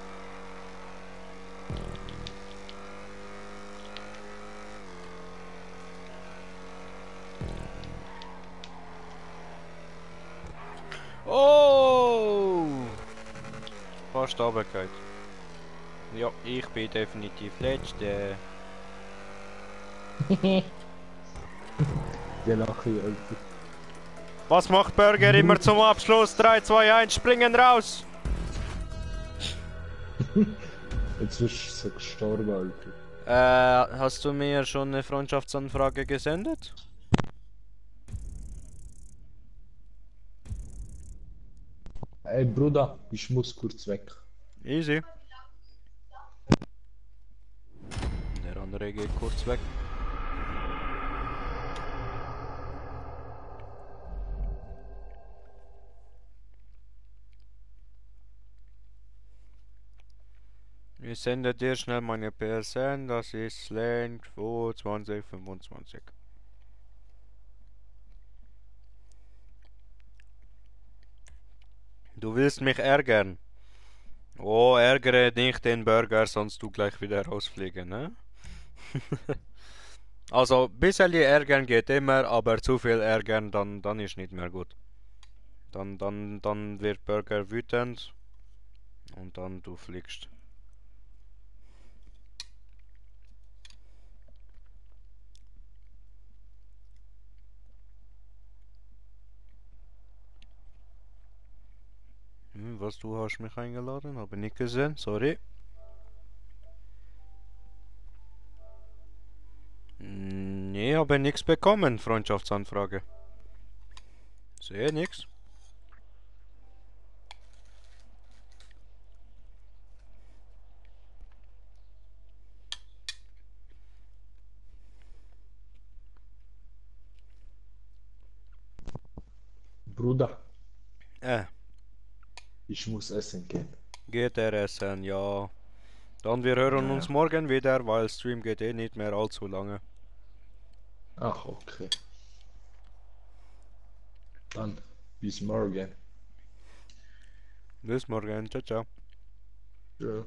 Oh! Fast runtergefallen. Ja, ich bin definitiv letzter. Der lache ich, Alter. Was macht Burger immer zum Abschluss? 3, 2, 1, springen raus! Jetzt bist du so gestorben, Alter. Hast du mir schon eine Freundschaftsanfrage gesendet? Ey Bruder, ich muss kurz weg. Easy. Der andere geht kurz weg. Ich sende dir schnell meine PSN, das ist Slang 2025. Du willst mich ärgern. Oh, ärgere nicht den Burger, sonst du gleich wieder rausfliegen, ne? Also, bisschen ärgern geht immer, aber zu viel ärgern, dann ist nicht mehr gut. Dann wird Burger wütend und dann du fliegst. Was, du hast mich eingeladen? Habe nicht gesehen, sorry. Nee, habe nichts bekommen, Freundschaftsanfrage. Sehe nix. Bruder, Äh, ich muss essen gehen. geht er essen, ja. Dann wir hören uns Ja. morgen wieder, weil Stream geht eh nicht mehr allzu lange. Ach, okay. Dann bis morgen. Bis morgen, ciao, ciao. Ja.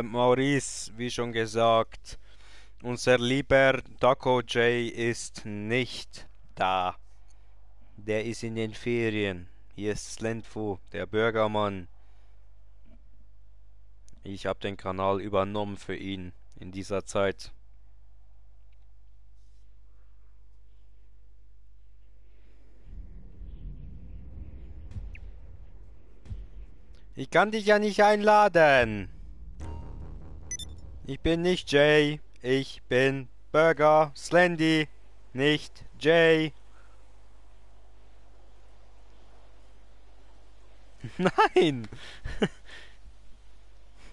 Maurice, wie schon gesagt, unser lieber Taco J ist nicht da. Der ist in den Ferien. Hier ist Slendfu, der Bürgermann. Ich habe den Kanal übernommen für ihn in dieser Zeit. Ich kann dich ja nicht einladen. Ich bin nicht Jay. Ich bin Burger Slendy, nicht Jay. Nein!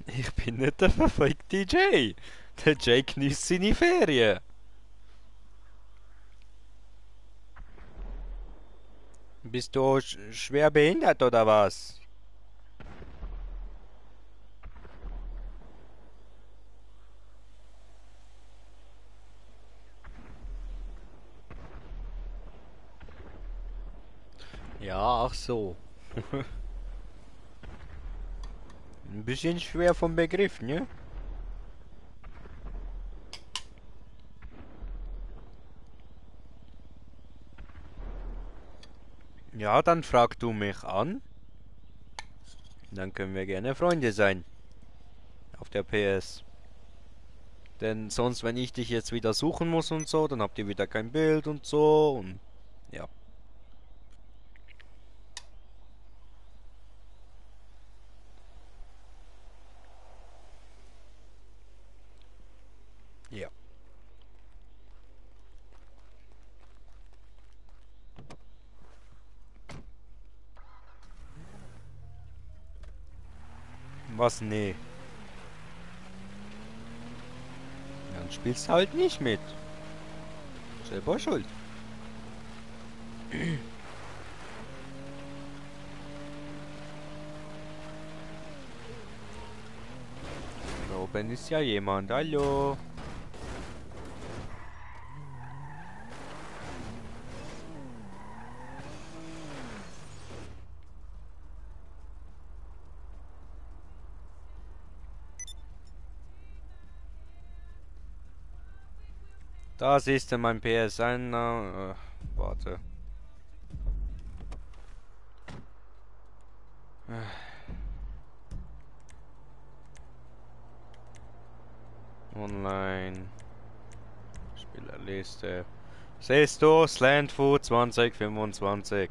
Ich bin nicht der verfickte Jay. Der Jay genießt seine Ferien. Bist du schwer behindert oder was? Ja, ach so. Ein bisschen schwer vom Begriff, ne? Ja, dann frag du mich an. Dann können wir gerne Freunde sein. Auf der PS. Denn sonst, wenn ich dich jetzt wieder suchen muss und so, dann habt ihr wieder kein Bild und so und ja. Ja. Was? Nee. Dann spielst du halt nicht mit. Selber schuld. Da oben ist ja jemand. Hallo. Das ist mein PSN. Warte. Online. Spielerliste. Siehst du, Slandfood 2025.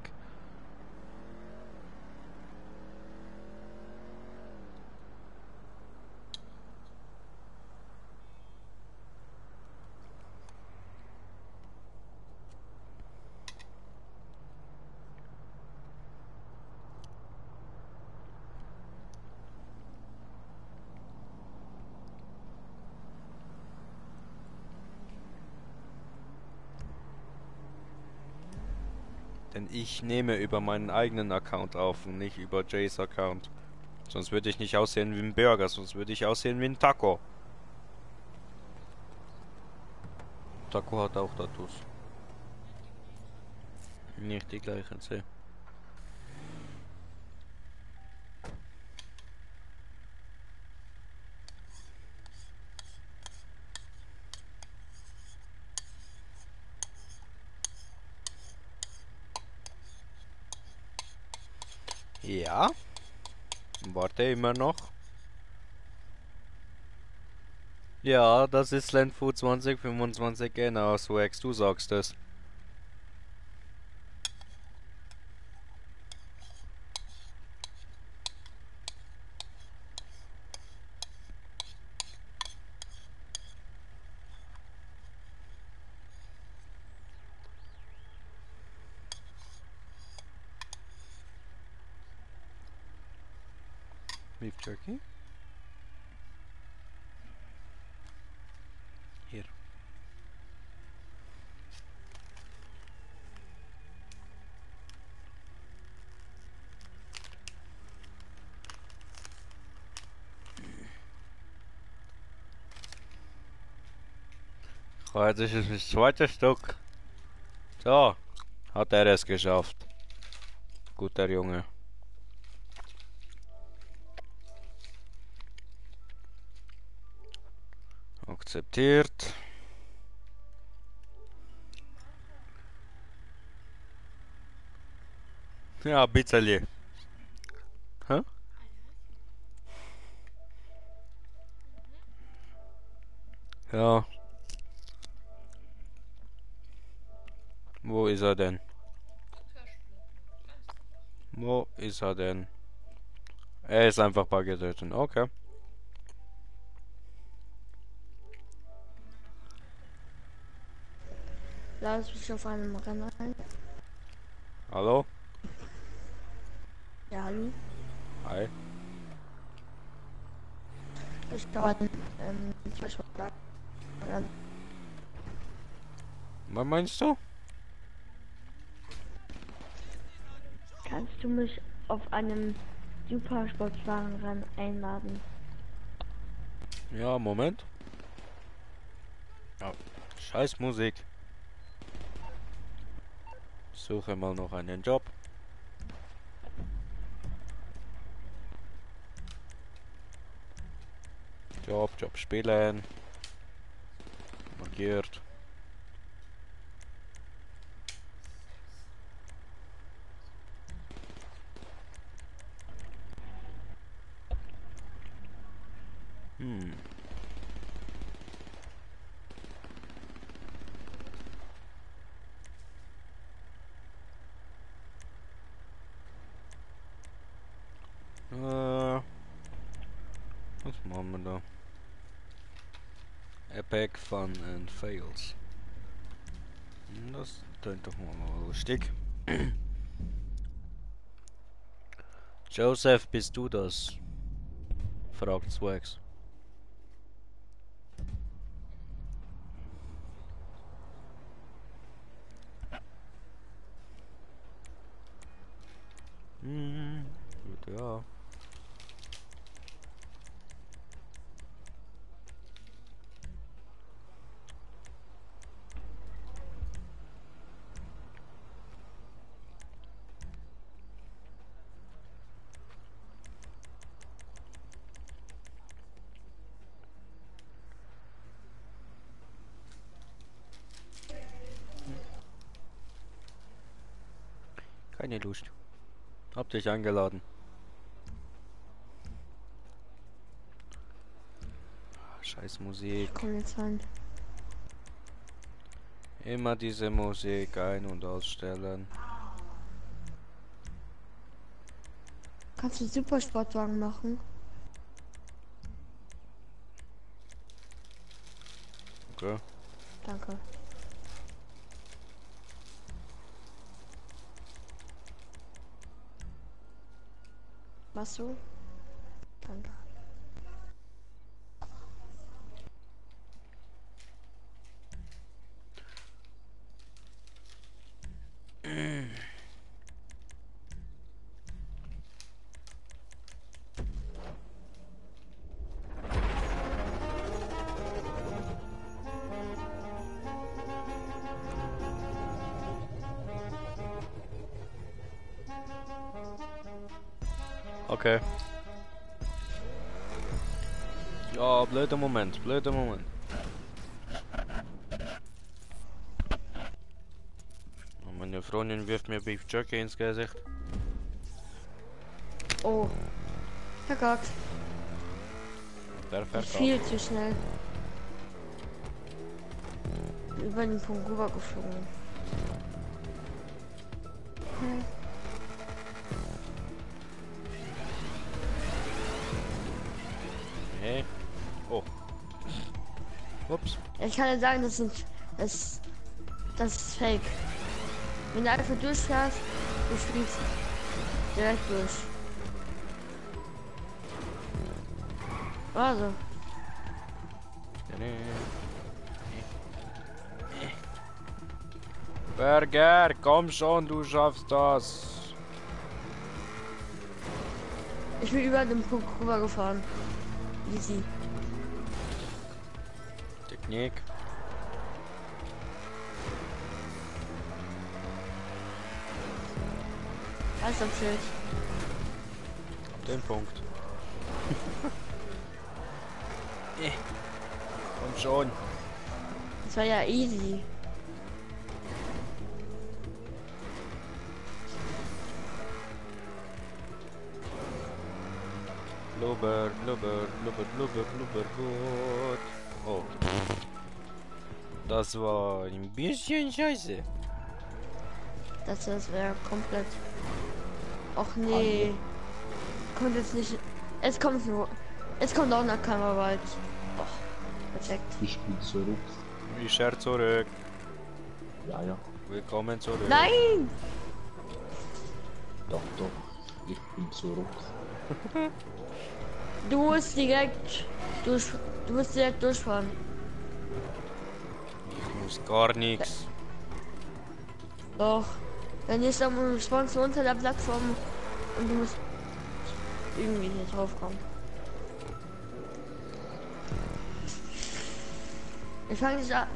Denn ich nehme über meinen eigenen Account auf und nicht über Jays Account. Sonst würde ich nicht aussehen wie ein Burger, sonst würde ich aussehen wie ein Taco. Taco hat auch Tattoos. Nicht die gleichen, sehe. Ja. Warte immer noch. Ja, das ist Landfood 2025, genau, Swax, du sagst es. Beef Jerky? Hier. Oh, das ist das zweite Stück. So, hat er es geschafft. Guter Junge. Akzeptiert. Ja, bitte. Hä? Ja. Wo ist er denn? Wo ist er denn? Er ist einfach bei getötet. Okay. Lass mich auf einem Rennen ein. Hallo? Ja, hallo. Hi. Ich glaube, ich weiß was. Was meinst du? Kannst du mich auf einem Supersportwagenrennen einladen? Ja, Moment. Ja. Scheiß Musik. Suche mal noch einen Job. Job spielen. Markiert. Hm. Was machen wir da? Epic Fun and Fails. Das klingt doch mal lustig. Joseph, bist du das? Fragt Swax. Gut, ja. Keine Lust. Hab dich eingeladen. Scheiß Musik. Ich komm jetzt rein. Immer diese Musik ein- und ausstellen. Kannst du Supersportwagen machen? Okay. Danke. Was so? Danke. Okay. Ja, blöder Moment, blöder Moment. Meine Freundin wirft mir Beef Jerky ins Gesicht. Oh. Verkackt. Der verkackt. Viel zu schnell. Über den Punkt rübergeflogen. Hey. Oh. Ups. Ich kann ja sagen, das ist fake. Wenn du einfach durchfährst, du fliegst direkt durch. Also. Burger, komm schon, du schaffst das. Ich bin über den Punkt rübergefahren. Easy. Technik. Alles am Schild. Auf den Punkt. Komm schon. Das war ja easy. Blubber, blubber, blubber, blubber, blubber, gut. Oh. Das war ein bisschen scheiße. Das wäre komplett. Och nee. Kommt jetzt nicht. Es kommt nur. Es kommt auch nach Kammerwald. Doch. Perfekt. Ich bin zurück. Ich scher zurück. Ja. Willkommen zurück. Nein! Doch. Ich bin zurück. Du musst direkt durchfahren. Ich muss gar nichts. Doch. Wenn ich dann spawnst du unter der Plattform und du musst irgendwie hier drauf kommen. Ich fange nicht an.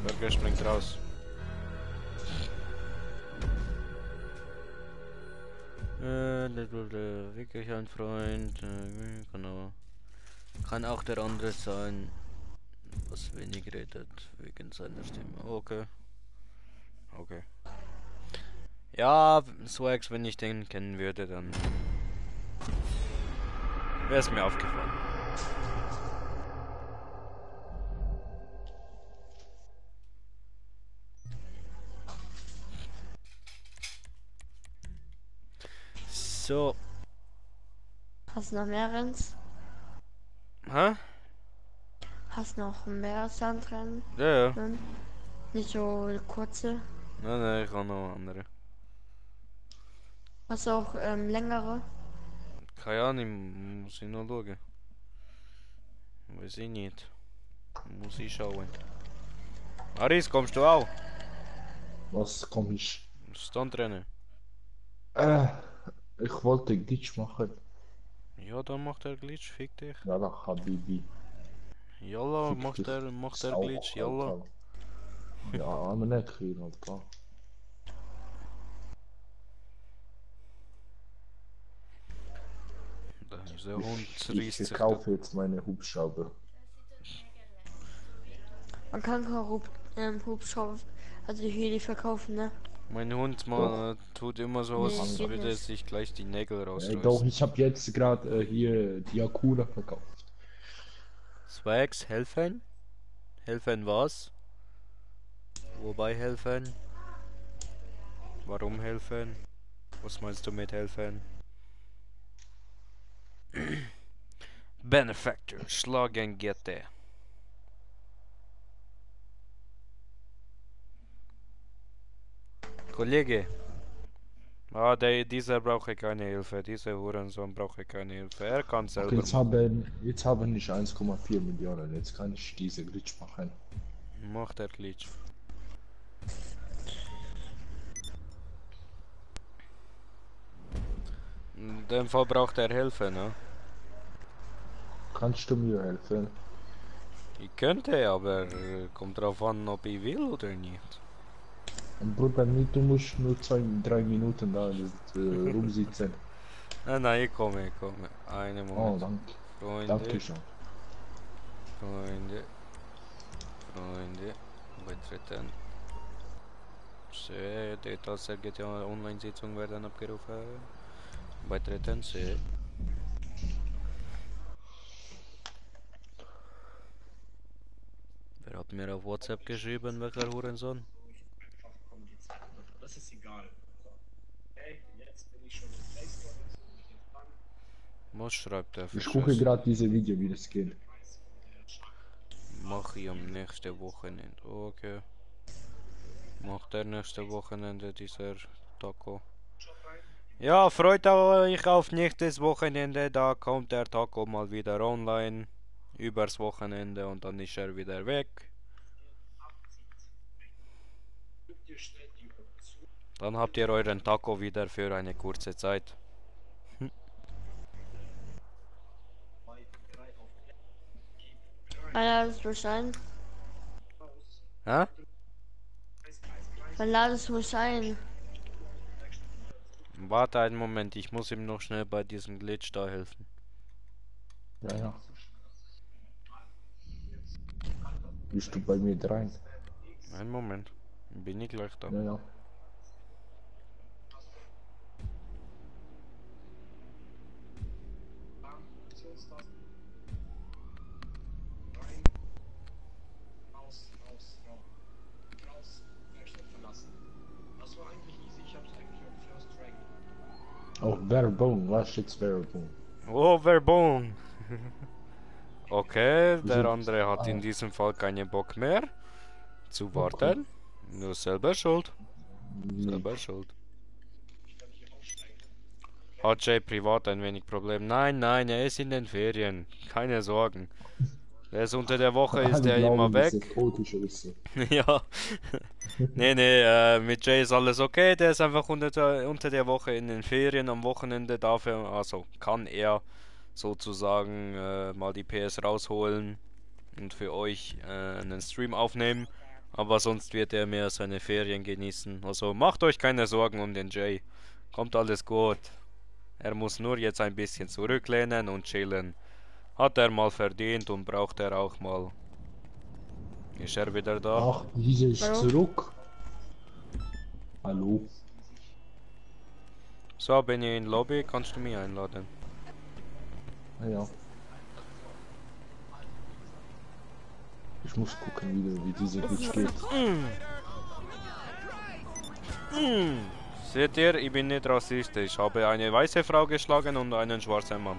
Burger springt raus. Wirklich ein Freund. Genau. Kann auch der andere sein, was wenig redet, wegen seiner Stimme. Okay. Okay. Ja, Swags, wenn ich den kennen würde, dann wäre es mir aufgefallen. So. Hast du noch mehr Renns? Hä? Hast du noch mehr Sandrennen? Ja. Nicht so kurze. Nein, ich habe noch andere. Hast du auch längere? Keine Ahnung, muss ich noch schauen. Weiß ich nicht. Muss ich schauen. Aris, kommst du auch? Was komm ich? Standrennen. Ich wollte Glitch machen. Ja, dann macht er Glitch, fick dich. Ja, Habibi. Yalla, Fick macht dich. er Sau, Glitch, yalla. Alter. Ja, maar net hier, Alter. Da ist der Hund, Ich riest sich. verkaufe jetzt meine Hubschrauber. Man kann keinen Hubschrauber, also die Heli verkaufen, ne? Mein Hund tut immer so, Nee, als geht würde nicht. sich gleich die Nägel rausreißen. Doch, ich habe jetzt gerade hier die Akuna verkauft. Swags, helfen? Helfen was? Wobei helfen? Warum helfen? Was meinst du mit helfen? Benefactor, schlagen GT. Kollege. Ah, dieser brauche keine Hilfe. Dieser Hurensohn brauche keine Hilfe. Er kann selber. Okay, jetzt haben ich 1,4 Millionen. Jetzt kann ich diese Glitch machen. Macht der Glitch. In dem Fall braucht er Hilfe, ne? Kannst du mir helfen? Ich könnte, aber kommt drauf an, ob ich will oder nicht. Und Bruder, nicht, du musst nur 3 Minuten da rumsitzen. Nein, ich komme. Einen Oh, Moment. danke. Freunde, Danke schon. Freunde. Beitreten. C. Details der GTA Online-Sitzung werden abgerufen. Beitreten. C. Wer hat mir auf WhatsApp geschrieben, welcher Hurensohn? Einfach kommunizieren. Das ist egal. Okay, jetzt bin ich schon im Play Store, jetzt bin ich jetzt dran. Was schreibt der für Ich gucke Scheiße? gerade diese Video, wie das geht. Mach ich am nächsten Wochenende. Okay. Macht der nächste Wochenende dieser Taco. Ja, freut euch auf nächstes Wochenende. Da kommt der Taco mal wieder online. Übers Wochenende und dann ist er wieder weg. Dann habt ihr euren Taco wieder für eine kurze Zeit. Wann ladest du mich ein? Hä? Wann ladest du mich ein? Warte einen Moment, ich muss ihm noch schnell bei diesem Glitch da helfen. Ja, ja. Bist du bei mir rein? Einen Moment, bin ich gleich da. Ja, ja. Das war eigentlich easy, ich hab's eigentlich auf First Try. Oh, Werbung, was jetzt Werbung? Oh, Werbung! Okay, der sind- andere hat in ah. diesem Fall keinen Bock mehr zu warten. Nur selber schuld. Selber schuld. Hat Jay privat ein wenig Problem? Nein, er ist in den Ferien. Keine Sorgen. Er ist unter der Woche, ist Alle er immer glauben, weg. diese tote Scheiße. Ja. Mit Jay ist alles okay. Der ist einfach unter der Woche in den Ferien. Am Wochenende darf er, also kann er sozusagen mal die PS rausholen und für euch einen Stream aufnehmen. Aber sonst wird er mehr seine Ferien genießen. Also macht euch keine Sorgen um den Jay. Kommt alles gut. Er muss nur jetzt ein bisschen zurücklehnen und chillen. Hat er mal verdient und braucht er auch mal. Ist er wieder da? Ach, diese ist Hallo? zurück. Hallo. So, bin ich in Lobby, kannst du mich einladen? Ja, ja. Ich muss gucken, wie diese Glitch geht. Seht ihr, ich bin nicht rassistisch. Ich habe eine weiße Frau geschlagen und einen schwarzen Mann.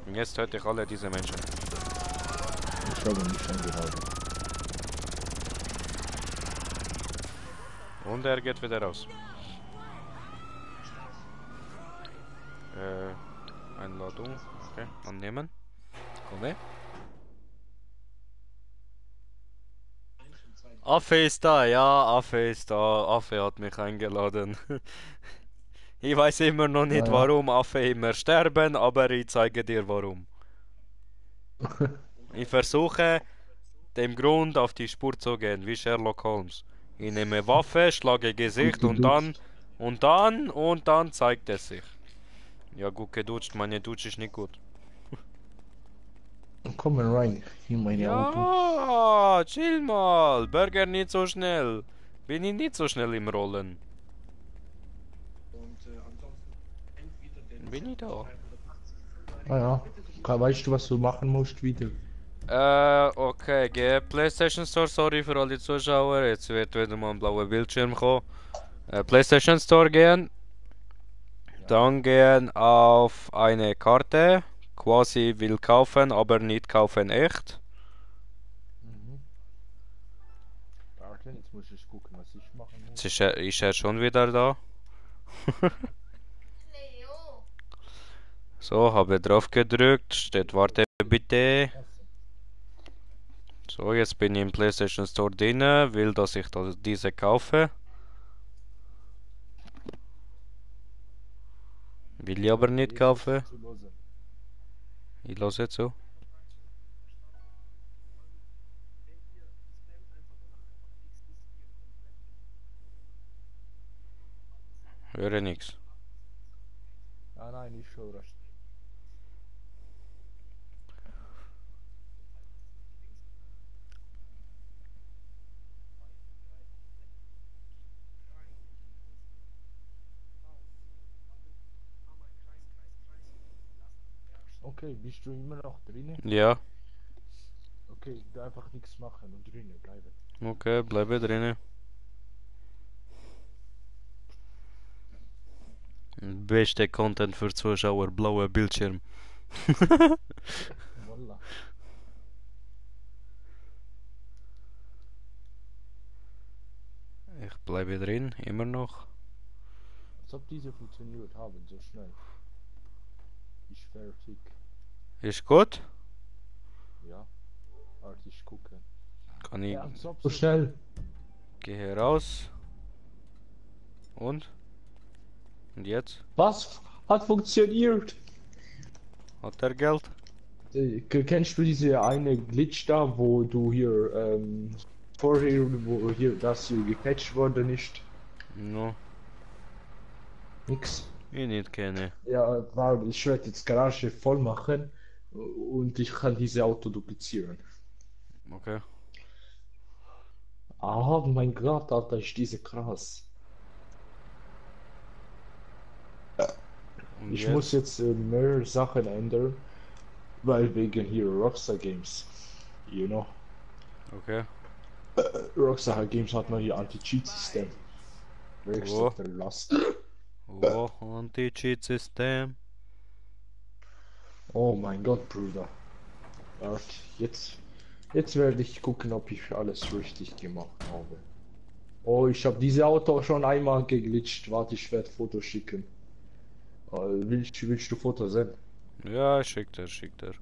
Und jetzt töte ich alle diese Menschen. Ich habe mich eingeladen. Und er geht wieder raus. Einladung. Okay, annehmen. Komme. Affe ist da, ja, Affe ist da. Affe hat mich eingeladen. Ich weiß immer noch nicht, Ja, ja. warum Affe immer sterben, aber ich zeige dir warum. Ich versuche, dem Grund auf die Spur zu gehen, wie Sherlock Holmes. Ich nehme Waffe, schlage Gesicht Gut und dann zeigt es sich. Ja, gut gedutscht, meine Dutsch ist nicht gut. Komm mal rein in mein Auto. Ja, chill mal. Burger nicht so schnell. Bin ich nicht so schnell im Rollen. Und ansonsten entweder den Bin ich da? Ah ja. Weißt du, was du machen musst wieder? Okay, geh PlayStation Store, sorry für alle Zuschauer. Jetzt wird wieder mal ein blauer Bildschirm kommen. PlayStation Store gehen. Dann gehen auf eine Karte. Quasi will kaufen, aber nicht kaufen echt. Warte, jetzt muss ich gucken, was ich machen muss. Jetzt ist er schon wieder da. So, habe drauf gedrückt. Steht warte bitte. So, jetzt bin ich im PlayStation Store drin. Will, dass ich diese kaufe. Will ich aber nicht kaufen. Ich lasse zu. Höre nix. Ah nein, ich höre das. Okay, bist du immer noch drinnen? Ja, Okay, du einfach nichts machen und drinnen bleiben. okay, bleibe drinnen. Beste Content für Zuschauer, blauer Bildschirm. Wallah. Ich bleibe drin, immer noch. Als ob diese funktioniert haben, so schnell. Ich fertig. Ist gut? Ja. Warte, ich gucke. Kann ich... Ja, als ob so schnell. Gehe raus. Und? Und jetzt? Was? Hat funktioniert. Hat er Geld? Kennst du diese eine Glitch da, wo du hier vorher, wo hier das hier gepatcht worden ist? No, Nix. ich nicht kenne. Ja, weil ich werde jetzt Garage voll machen und ich kann diese Auto duplizieren. Okay. Ah, mein Gott, Alter, ist diese krass. Und Ich jetzt? muss jetzt mehr Sachen ändern, weil wegen hier Rockstar Games. You know. Okay. Rockstar Games hat noch hier Anti-Cheat-System. Wer Oh. ist der Last? Oh, Anti-Cheat-System. Oh mein Gott, Bruder. Warte, jetzt werde ich gucken, ob ich alles richtig gemacht habe. Oh, ich habe diese Auto schon einmal geglitscht. Warte, ich werde Foto schicken. Willst du Foto sehen? Ja, schickt er, schickt er.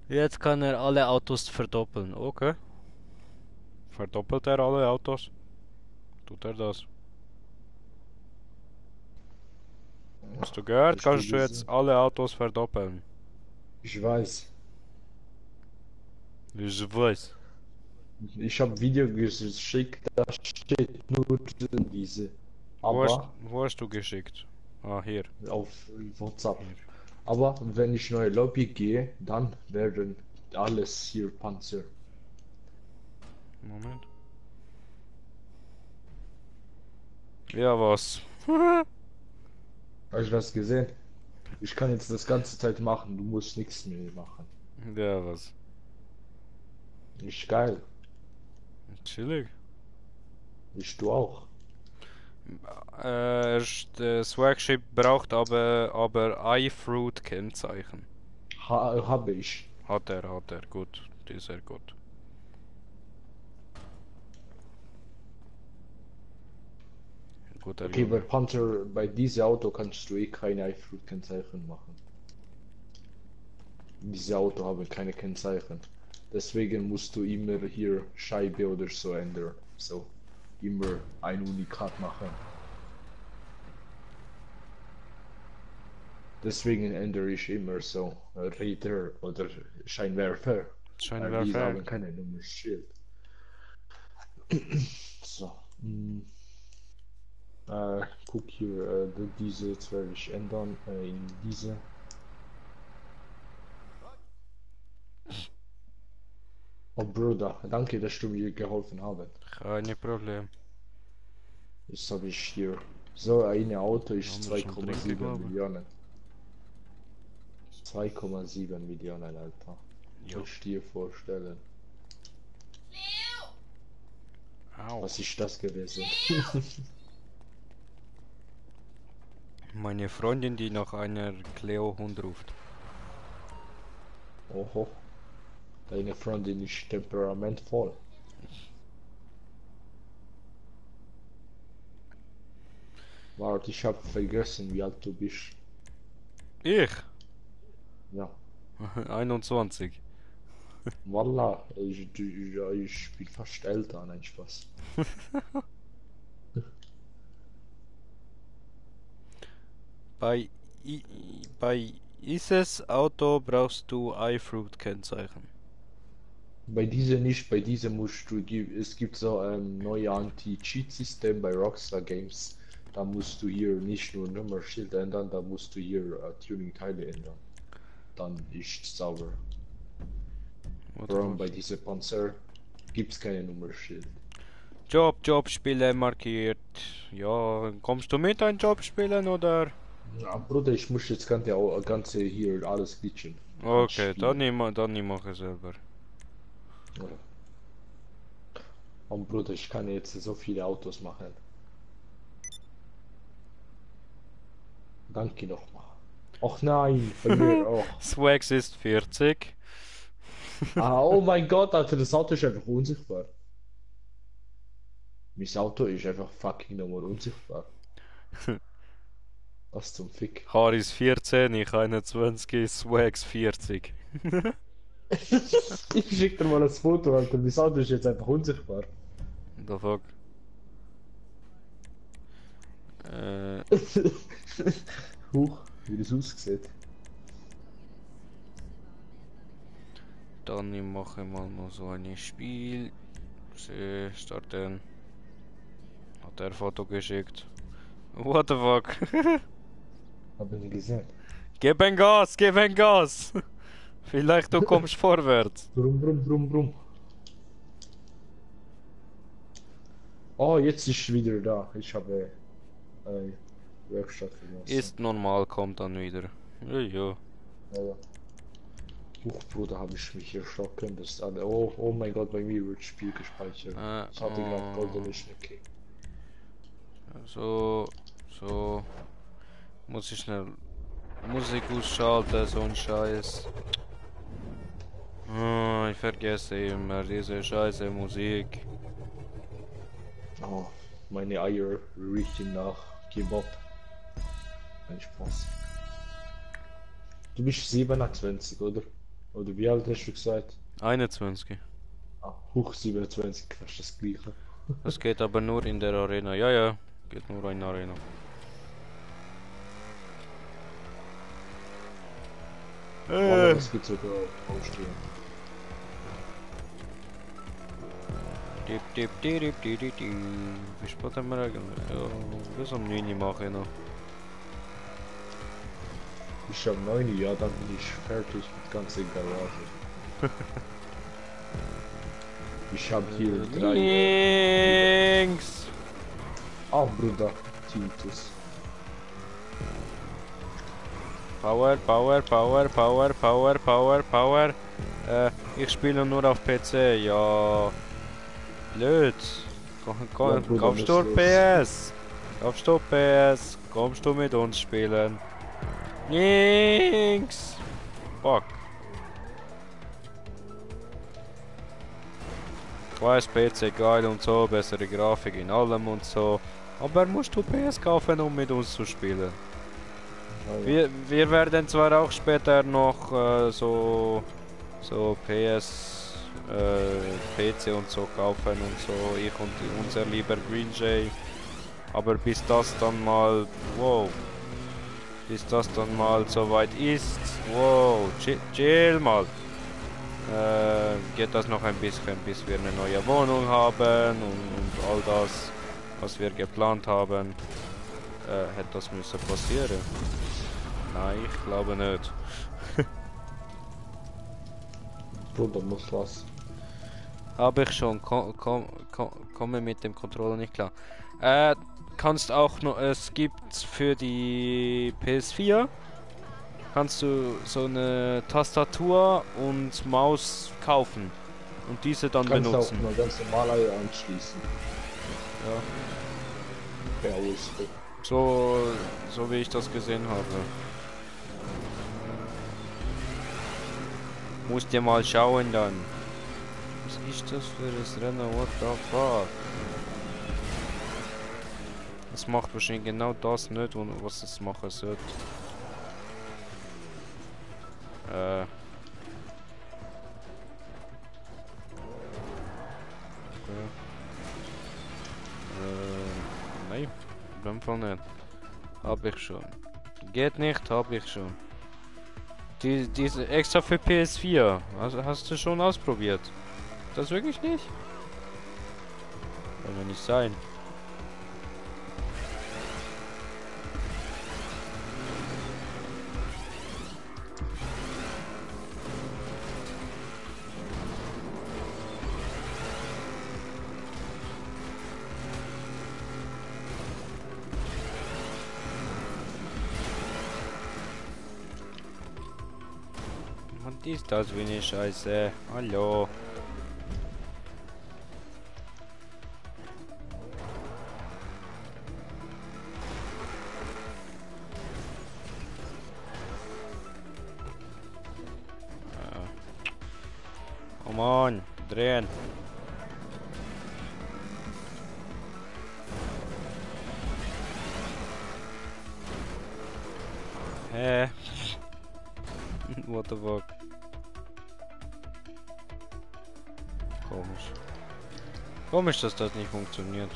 Jetzt kann er alle Autos verdoppeln. Okay. Verdoppelt er alle Autos? Tut er das? Hast du gehört? Hast du Kannst du gesehen? jetzt alle Autos verdoppeln? Ich weiß. Ich weiß. Ich habe Video geschickt, da steht nur diese. Aber Wo hast du geschickt? Ah, hier. auf WhatsApp. Aber wenn ich neue Lobby gehe, dann werden alles hier Panzer. Moment. Ja, was? Hast du das gesehen? Ich kann jetzt das ganze Zeit machen, du musst nichts mehr machen. Ja, was? Ist geil. Chillig. Ich du auch. Das Swagship braucht aber iFruit Kennzeichen. Habe ich. Hat er, gut. Die ist sehr gut. Guter Okay, bei Junge. Panther, bei diesem Auto kannst du eh keine iFruit-Kennzeichen machen. Diese Auto haben keine Kennzeichen. Deswegen musst du immer hier Scheibe oder so ändern. So, immer ein Unikat machen. Deswegen ändere ich immer so Räder oder Scheinwerfer. Weil diese Scheinwerfer. haben keine Nummernschild. So. Guck hier, diese jetzt werde ich ändern in diese. Oh Bruder, danke, dass du mir geholfen hast. Kein Problem. Jetzt habe ich hier so ein Auto ist Haben wir schon 2,7 drin geglaubt? Millionen. 2,7 Millionen, Alter. Jo. Kannst du dir vorstellen. Au. Was ist das gewesen? Meine Freundin, die nach einer Cleo-Hund ruft. Oho. Deine Freundin ist temperamentvoll. Warte, ich habe vergessen, wie alt du bist. Ich? Ja. 21. Wallah, ich bin fast älter, nein, Spaß. Bei ISIS Auto brauchst du iFruit Kennzeichen. Bei dieser nicht, bei dieser musst du, es gibt so ein neues Anti-Cheat-System bei Rockstar Games. Da musst du hier nicht nur Nummernschild ändern, da musst du hier Tuning-Teile ändern. Dann ist es sauber. Warum bei diesem Panzer gibt es keine Nummernschild? Job spielen markiert. Ja, kommst du mit ein Job spielen oder? Ja, Bruder, ich muss jetzt ganze hier alles glitchen. Okay, dann mache ich selber. Ja. Und Bruder, ich kann jetzt so viele Autos machen. Danke nochmal. Ach nein, bei mir auch. Swags ist 40. Oh mein Gott, Alter, das Auto ist einfach unsichtbar. Mein Auto ist einfach fucking nochmal unsichtbar. Was zum Fick. Haris 14, ich 21, Swags 40. Ich schick dir mal ein Foto, Alter. Mein Auto ist jetzt einfach unsichtbar. The fuck? Huch, wie das aussieht. Dann mache ich mal noch so ein Spiel. Starten. Hat er Foto geschickt. What the fuck? Hab ich nicht gesehen. Gib ein Gas, gib ein Gas! Vielleicht du kommst vorwärts. Brumm. Oh, jetzt ist es wieder da. Ich habe eine Werkstatt verlassen. Ist normal, kommt dann wieder. Ja. Ja. Huch, Bruder, habe ich mich erschrocken, dass alle. Oh mein Gott, bei mir wird das Spiel gespeichert. Ich hatte gerade goldene Schnecke. So. Muss ich schnell Musik ausschalten, so ein Scheiß. Ich vergesse immer diese scheiße Musik. Oh, meine Eier riechen nach Kebab. Kein Spaß. Du bist 27, oder? Oder wie alt hast du gesagt? 21. Hoch 27, fast das gleiche. Das geht aber nur in der Arena. Ja, geht nur in der Arena. Das geht sogar aufstehen. Wie spät haben wir eigentlich? Ja, bis um 9 Uhr mache ich noch. Ich hab 9 Uhr, ja, dann bin ich fertig mit ganzer Garage. Ich hab hier 3. Links! Bruder, Titus. Power. Ich spiele nur auf PC, ja. Blöd. Kommst du PS? Kommst du mit uns spielen? Links! Fuck. Ich weiß, PC geil und so, bessere Grafik in allem und so. Aber musst du PS kaufen, um mit uns zu spielen? Wir werden zwar auch später noch so PS, PC und so kaufen und so, ich und unser lieber Green Jay. Aber bis das dann mal, soweit ist, chill mal. Geht das noch ein bisschen, bis wir eine neue Wohnung haben und all das, was wir geplant haben, hätte das müssen passieren. Nein, ich glaube nicht. Bruder, muss was. Habe ich schon, komme mit dem Controller nicht klar. Kannst auch noch, es gibt für die PS4, kannst du so eine Tastatur und Maus kaufen und diese dann benutzen. Kannst auch mal ganz normal anschließen. Ja. Per USB. So wie ich das gesehen habe. Musst dir mal schauen dann. Was ist das für das Rennen? What the fuck? Es macht wahrscheinlich genau das nicht, was es machen sollte. Nein, in dem Fall nicht. Hab ich schon. Geht nicht, hab ich schon. Diese extra für PS4. Hast du schon ausprobiert? Das wirklich nicht? Kann ja nicht sein. Ist das wie eine Scheiße? Hallo. Oh Mann, drehen. Hä? What the fuck? Komisch. Komisch, dass das nicht funktioniert.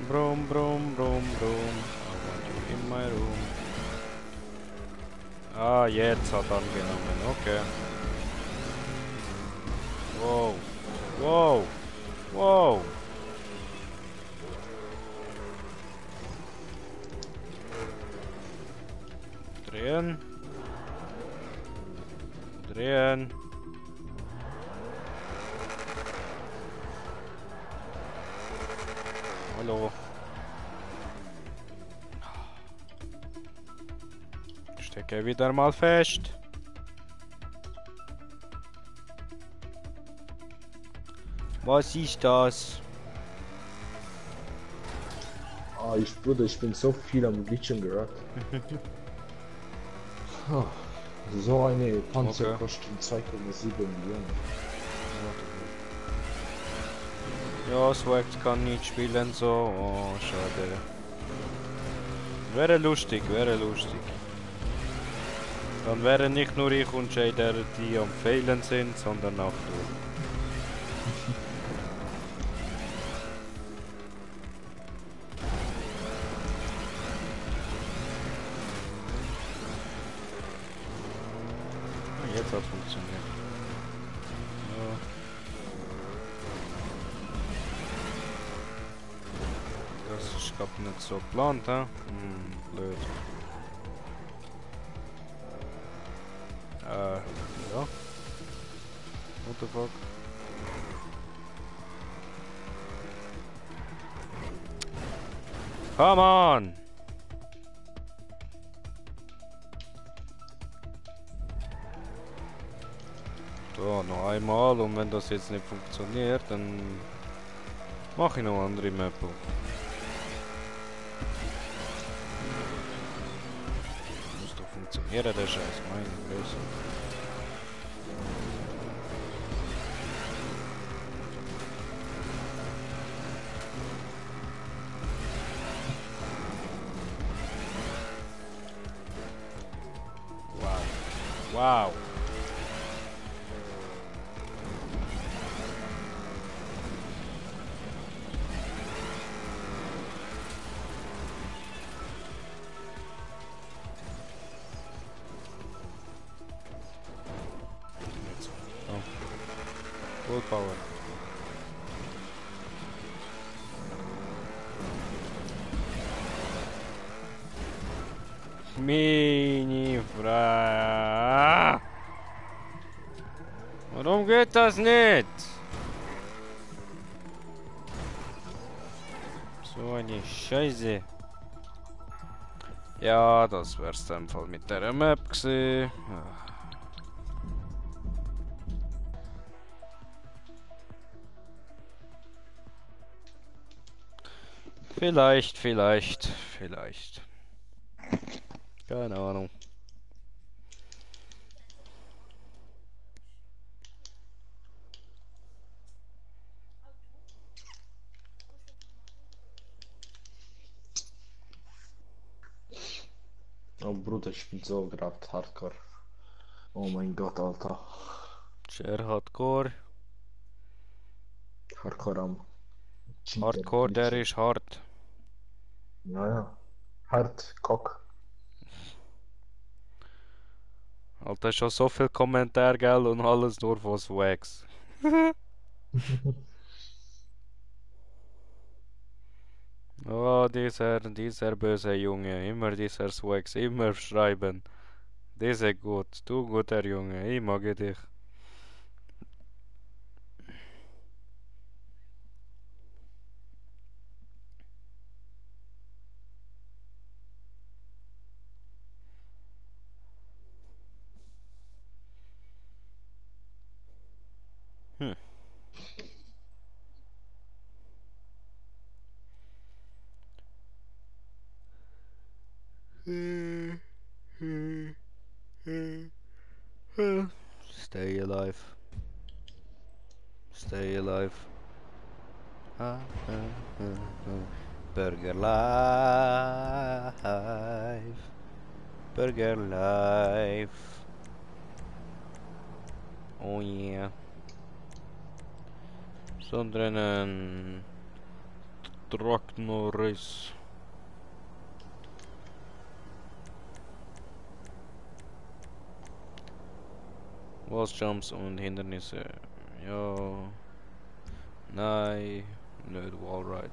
Brum, brum, brum, brum. I want you in my room. Ah, jetzt hat angenommen. Okay. Wow. Wow. Wow. Drehen. Drehen. Hallo. Stecke wieder mal fest. Was ist das? Ah, Bruder, ich bin so viel am Glitchen gerade. Ah, so eine Panzer Okay. kostet 2,7 Millionen. Ja, Swag kann nicht spielen so. Oh, schade. Wäre lustig, wäre lustig. Dann wäre nicht nur ich und Shader, die am Fehlen sind, sondern auch du. Ah, jetzt hat funktioniert. Ja. Das ist glaub nicht so geplant, hä? Blöd. Ja. What the fuck? Come on! So, noch einmal und wenn das jetzt nicht funktioniert, dann mache ich noch andere Map. Muss doch funktionieren, der Scheiß, meine Größe. Wow. Wow. Jetzt. Oh. Full power. Mini Fra. Warum geht das nicht? So eine Scheiße. Ja, das wär's dann Fall mit der Map gewesen. Vielleicht. Keine Ahnung. Oh Bruder, ich bin so gerade hardcore. Oh mein Gott, Alter. Share Hardcore. Hardcore am cheaten, Hardcore, der glitchen. ist hart. Naja. Hard, Cock. Alter, schon so viel Kommentar, gell, und alles nur von Swags. Oh, dieser böse Junge, immer dieser Swags, immer schreiben. Diese gut, du guter Junge, ich mag dich. Hm. Stay alive. Stay alive. Ah, ah, ah, ah. Burger life. Burger life. Oh yeah. So drinnen. Truck Norris. Walljumps und Hindernisse. Ja. Nein. Nicht Wallride.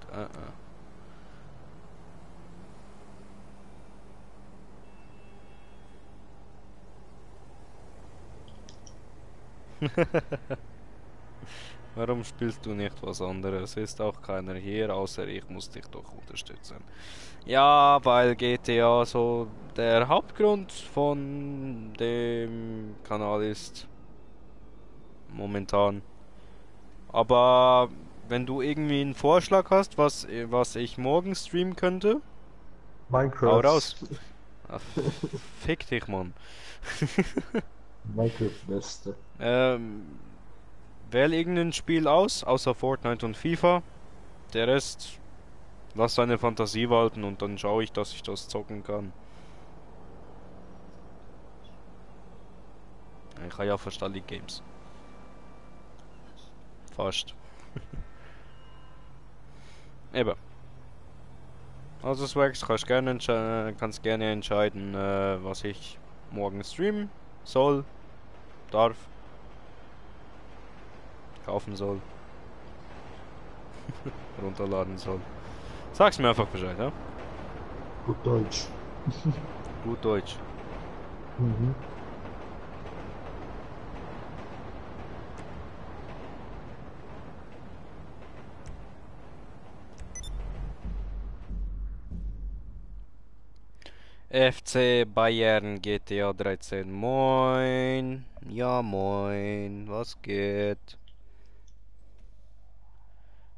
Warum spielst du nicht was anderes? Ist auch keiner hier, außer ich muss dich doch unterstützen. Ja, weil GTA so der Hauptgrund von dem Kanal ist. Momentan. Aber wenn du irgendwie einen Vorschlag hast, was ich morgen streamen könnte, Minecraft. hau raus. Ah, fick dich, Mann. Minecraft Beste. Wähl irgendein Spiel aus, außer Fortnite und FIFA. Der Rest, lass deine Fantasie walten und dann schaue ich, dass ich das zocken kann. Ich habe ja fast alle Games. Fast. Eben. Also Swags, kannst gerne entscheiden, was ich morgen streamen soll, darf, kaufen soll, runterladen soll. Sag's mir einfach Bescheid, ja? Gut Deutsch. Gut Deutsch. Mhm. FC Bayern GTA 13. Moin. Ja, moin. Was geht?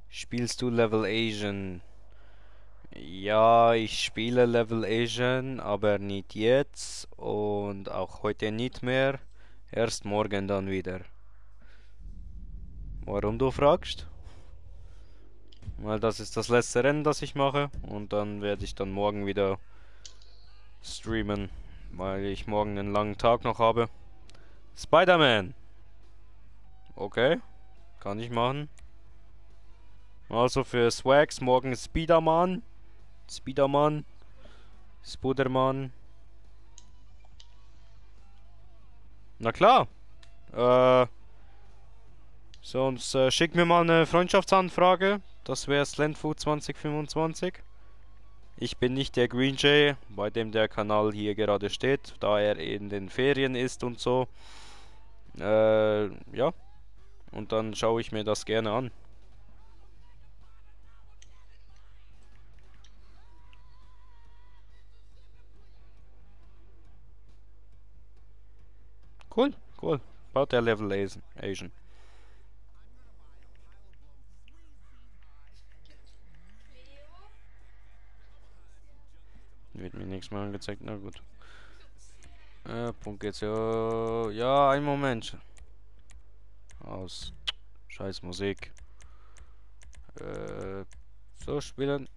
Spielst du Level Asian? Ja, ich spiele Level Asian, aber nicht jetzt und auch heute nicht mehr. Erst morgen dann wieder. Warum du fragst? Weil das ist das letzte Rennen, das ich mache und dann werde ich dann morgen wieder streamen, weil ich morgen einen langen Tag noch habe. Spider-Man! Okay, kann ich machen. Also für Swags morgen Spiderman. Spiderman. Spuderman. Na klar. Sonst schick mir mal eine Freundschaftsanfrage. Das wäre Slendfood 2025. Ich bin nicht der Green Jay, bei dem der Kanal hier gerade steht, da er in den Ferien ist und so. Ja. Und dann schaue ich mir das gerne an. Cool, cool. Baut der Level Asian. Wird mir nichts mehr angezeigt, na gut. Punkt jetzt ja. Ja, ein Moment. Aus. Scheiß Musik. So spielen.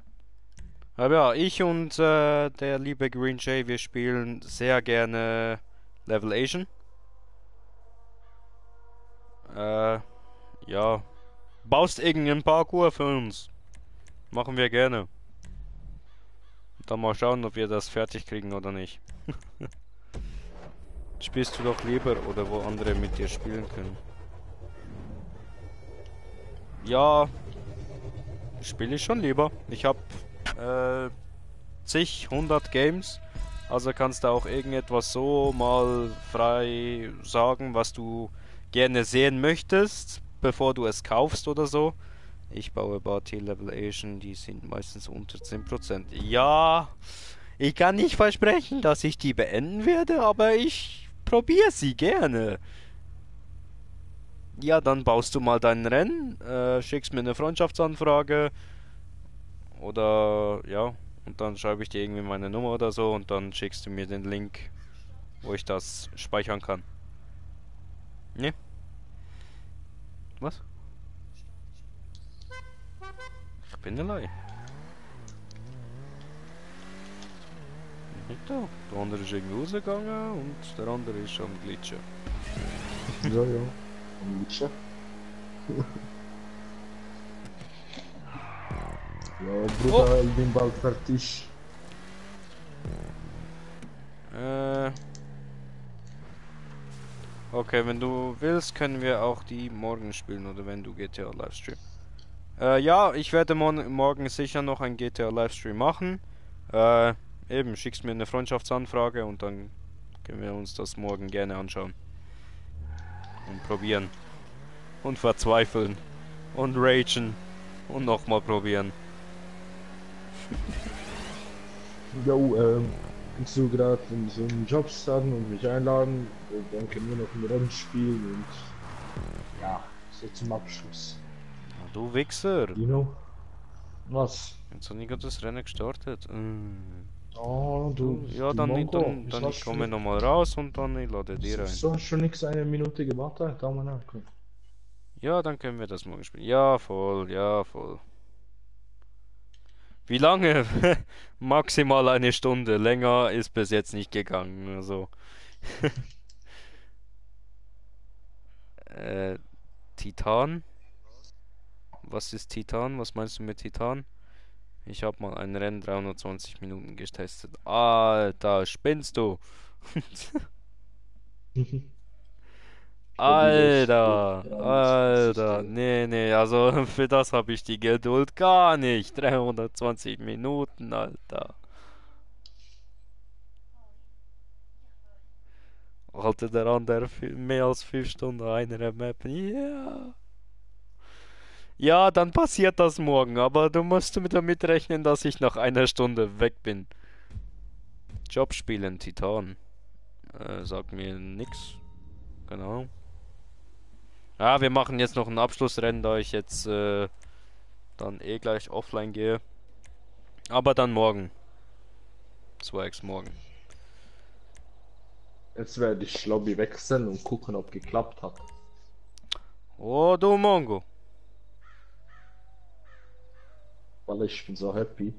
Aber ja, ich und der liebe Green Jay, wir spielen sehr gerne Level Asian. Ja. Baust irgendeinen Parkour für uns. Machen wir gerne. Dann mal schauen, ob wir das fertig kriegen oder nicht. Spielst du doch lieber oder wo andere mit dir spielen können? Ja, spiele ich schon lieber. Ich habe zig, 100 Games. Also kannst du auch irgendetwas so mal frei sagen, was du gerne sehen möchtest, bevor du es kaufst oder so. Ich baue T-Level Asian, die sind meistens unter 10%. Ja, ich kann nicht versprechen, dass ich die beenden werde, aber ich probiere sie gerne. Ja, dann baust du mal dein Rennen, schickst mir eine Freundschaftsanfrage oder ja, und dann schreibe ich dir irgendwie meine Nummer oder so und dann schickst du mir den Link, wo ich das speichern kann. Ne? Was? Ich bin allein. Nicht da. Der andere ist irgendwie rausgegangen und der andere ist am Glitschen. Ja, ja. Am liebsten. Ja, Bruder, ich bin bald fertig. Äh. Okay, wenn du willst, können wir auch die morgen spielen oder wenn du GTA Livestream. Ja, ich werde morgen sicher noch ein GTA Livestream machen. Eben, schickst mir eine Freundschaftsanfrage und dann können wir uns das morgen gerne anschauen. Und probieren. Und verzweifeln. Und ragen. Und nochmal probieren. Jo, kannst du gerade in so einen Job starten und mich einladen? Dann können wir noch ein Rennen spielen und ja, so zum Abschluss. Ah, du Wichser! You know? Was? Jetzt habe ich gerade das Rennen gestartet. Oh, du, Ja, du dann, Mongo. dann ich komme nochmal raus und dann ich lade dir ein. So hast schon nix eine Minute gewartet? Daumen nach. Ja, dann können wir das morgen spielen. Ja, voll, ja, voll. Wie lange? Maximal eine Stunde. Länger ist bis jetzt nicht gegangen. Also. äh, Titan? Was ist Titan? Was meinst du mit Titan? Ich habe mal ein Rennen 320 Minuten getestet. Alter, spinnst du? Alter, Alter, nee, nee, also für das habe ich die Geduld gar nicht. 320 Minuten, Alter. Alter, der andere mehr als 5 Stunden einer Map. Ja. Ja, dann passiert das morgen, aber du musst damit rechnen, dass ich nach einer Stunde weg bin. Job spielen, Titan. Sagt mir nix. Keine Ahnung. Ja, wir machen jetzt noch ein Abschlussrennen, da ich jetzt dann eh gleich offline gehe. Aber dann morgen. 2x morgen. Jetzt werde ich Lobby wechseln und gucken, ob geklappt hat. Oh, du Mongo. Weil ich bin so happy.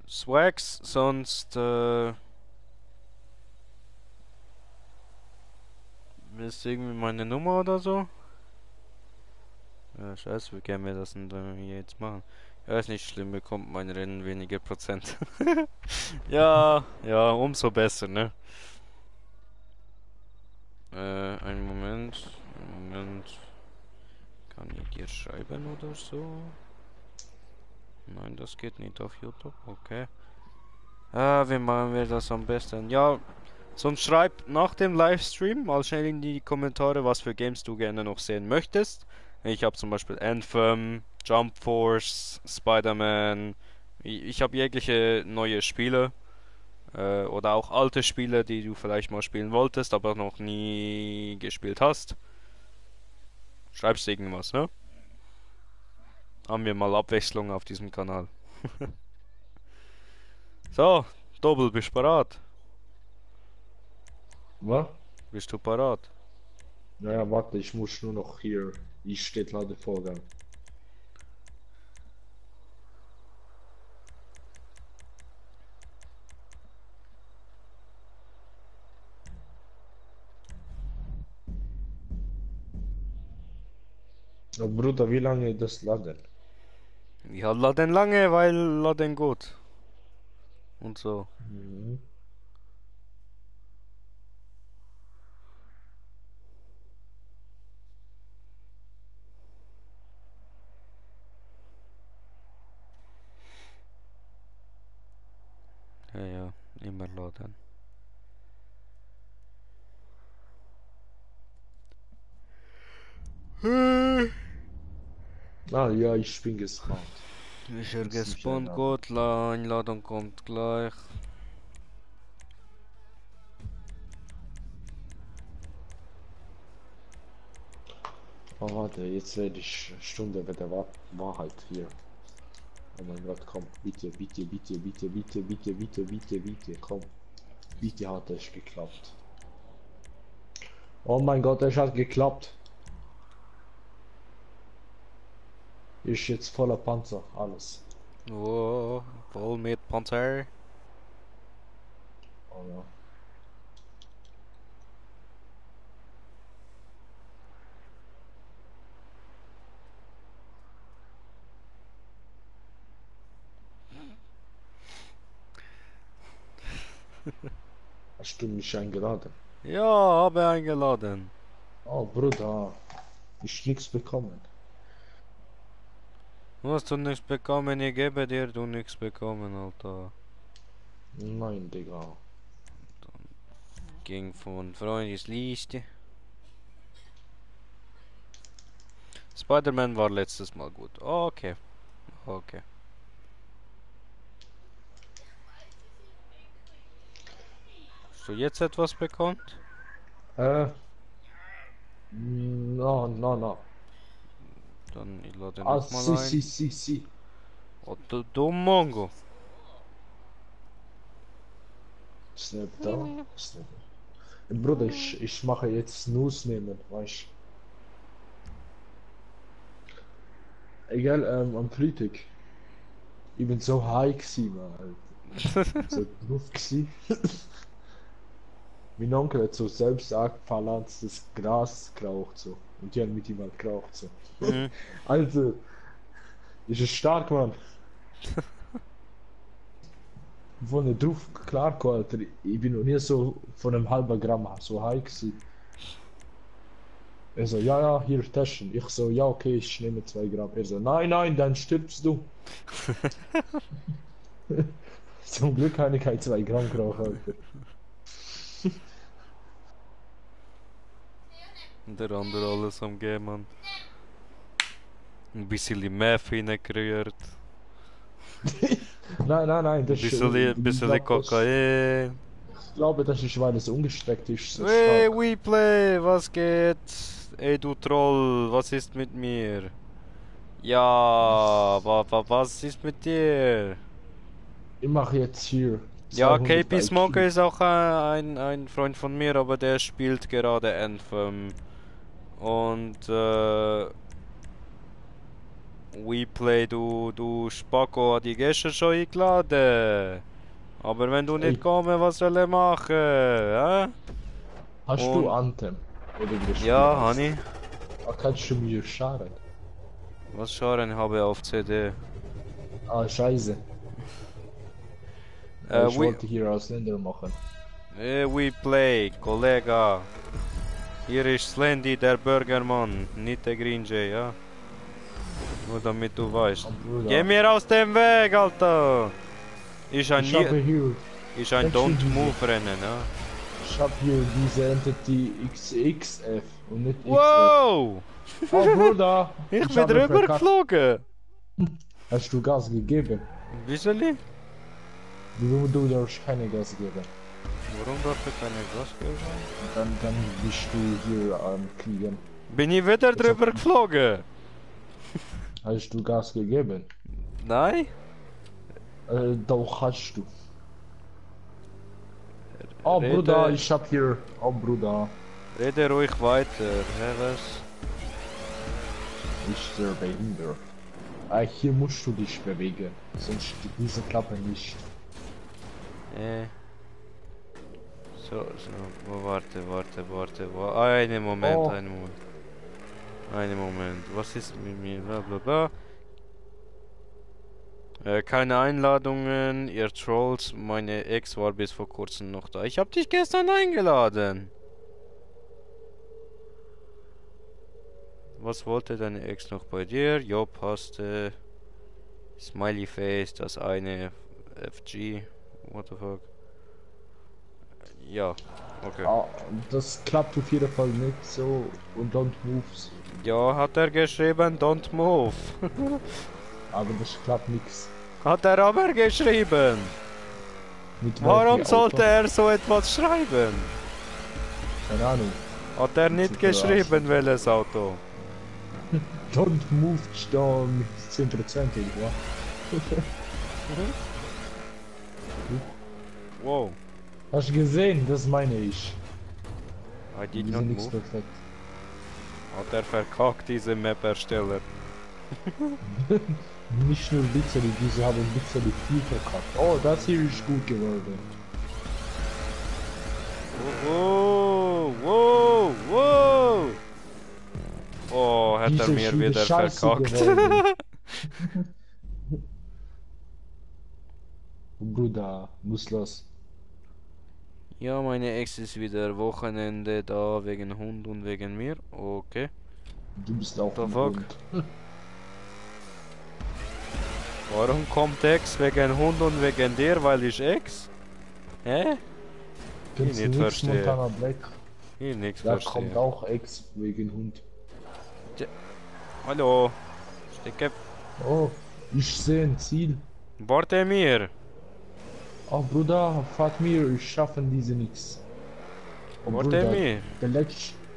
Swags, sonst willst du irgendwie meine Nummer oder so? Ja, scheiße, wie können wir das denn dann hier jetzt machen? Ja, ist nicht schlimm, bekommt mein Rennen weniger Prozent. Ja, ja, umso besser, ne? Einen Moment, einen Moment. Kann ich dir schreiben oder so? Nein, das geht nicht auf YouTube, okay. Wie machen wir das am besten? Ja, sonst schreib nach dem Livestream mal schnell in die Kommentare, was für Games du gerne noch sehen möchtest. Ich habe zum Beispiel Anthem, Jump Force, Spider-Man. Ich habe jegliche neue Spiele. Oder auch alte Spiele, die du vielleicht mal spielen wolltest, aber noch nie gespielt hast. Schreibst irgendwas, ne? Haben wir mal Abwechslung auf diesem Kanal. So, Doppel, bist du parat? Was? Bist du parat? Naja, warte, ich muss nur noch hier. Ich steht Ladevorgang. Oh, Bruder, wie lange das laden? Ja, laden lange, weil laden gut. Und so. Mhm. Immer laden. Ah ja, ich bin gespannt. Ist er Kannst du mich gespawnt? einladen? Gut, la Einladung kommt gleich. Oh, warte, jetzt werde ich Stunde mit der Wahrheit hier. Oh mein Gott, komm, bitte, bitte, bitte, bitte, bitte, bitte, bitte, bitte, bitte, komm. Bitte hat es geklappt. Oh mein Gott, es hat geklappt. Ist jetzt voller Panzer, alles. Oh, voll mit Panzer. Oh ja. Hast du mich eingeladen? Ja, habe eingeladen. Oh Bruder, ich nichts bekommen. Du hast du nichts bekommen, ich gebe dir du nichts bekommen, Alter. Nein, Digga. Ging von Freundesliste. Spider-Man war letztes Mal gut. Okay, okay. Hast du jetzt etwas bekommen? No. Dann ich lade Ah, nochmal ein. si. Oh, du Mongo. Snap da. Snap. Bruder, ich mache jetzt Snooze nehmen, weißt du. Egal, am Freitag. Ich bin so high gewesen, man, Alter. Ich bin so drauf gewesen. Mein Onkel hat so selbst angefallen, das Gras geraucht so. Und die haben mit ihm halt geraucht so. Mhm. Also, ist es stark, Mann. Von der drauf klargekommen, Alter. Ich bin noch nie so von einem halben Gramm so high gewesen. Er so, ja, hier Taschen. Ich so, ja, okay, ich nehme 2 Gramm. Er so, nein, dann stirbst du. Zum Glück habe ich keine 2 Gramm geraucht, Alter. Der andere alles am geben, Mann. Ein bisschen Meth reingerührt. Nein, das ist... Bisschen Kokain. Ich glaube, das ist, weil es ungestreckt ist, so Hey, stark. WePlay, was geht? Ey, du Troll, was ist mit mir? Ja, was ist mit dir? Ich mache jetzt hier Ja, 200 KP Smoker IQ. ist auch ein Freund von mir, aber der spielt gerade Anthem. Und WePlay, du Spacko, hat die gestern schon eingeladen. Aber wenn du nicht Ey, kommst, was soll er machen? Hä? hast du Und Anthem? Oder wie das Spiel ja, heißt? Honey. Ah, kannst du mir scharen? Was schauen habe auf CD? Ah, scheiße. Ich wollte hier Ausländer machen. WePlay, Kollega. Hier ist Slendy, der Burgermann, nicht der Green Jay, ja? Nur damit du weißt. Oh, Bruder. Geh mir aus dem Weg, Alter! Ich habe hier... Ist ein Kennst du Don't diese- Move Rennen, ja? Ich habe hier diese Entity XXF und nicht Wow! XF. Oh Bruder! Ich bin habe drüber verkackt. geflogen! Hast du Gas gegeben? Wieso nicht? Du darfst keine Gas geben. Warum darf ich keine Gas geben? Dann bist du hier am Kriegen. Bin ich wieder drüber geflogen? Hast du Gas gegeben? Nein? Doch hast du. Oh Rede- Bruder, ich hab hier... Oh Bruder, Rede ruhig weiter, hä, was? ich sehr behindert. Hier musst du dich bewegen, sonst diese Klappe nicht. So, warte. Einen Moment, Oh. Einen Moment. Was ist mit mir? Bla bla bla. Keine Einladungen, ihr Trolls. Meine Ex war bis vor kurzem noch da. Ich hab dich gestern eingeladen. Was wollte deine Ex noch bei dir? Job hasste. Smiley Face, das eine FG. What the fuck? Ja, okay. Ah, das klappt auf jeden Fall nicht so und Don't Moves. Ja, hat er geschrieben, don't move. Aber das klappt nichts. Hat er aber geschrieben. Mit Warum welchem sollte Auto? er so etwas schreiben? Keine Ahnung. Hat er nicht Super geschrieben, welches Auto? Don't Move da mit 10%, oder? Wow, Hast du gesehen? Das meine ich. I Die did not sind nichts move. perfekt. Hat er verkackt, diese Map-Ersteller. Nicht nur Blitzerli, diese haben Blitzerli viel verkackt. Oh, das hier ist gut geworden. Wow, wow, wow. Oh, hat er Diese mir Schuhe wieder scheiße verkackt. geworden. Bruder, muss los. Ja, meine Ex ist wieder Wochenende da wegen Hund und wegen mir. Okay. Du bist auch The ein fuck? Hund. Warum kommt Ex wegen Hund und wegen dir, weil ich Ex? Hä? Kennst du nicht nichts verstehe. Montana Black? Ich nix Da verstehe. kommt auch Ex wegen Hund. Hallo. Stecke. Oh, ich sehe ein Ziel. Warte mir. Oh Bruder, fahrt mir, ich schaffe diese nix. Oh, Warte Bruder, mir.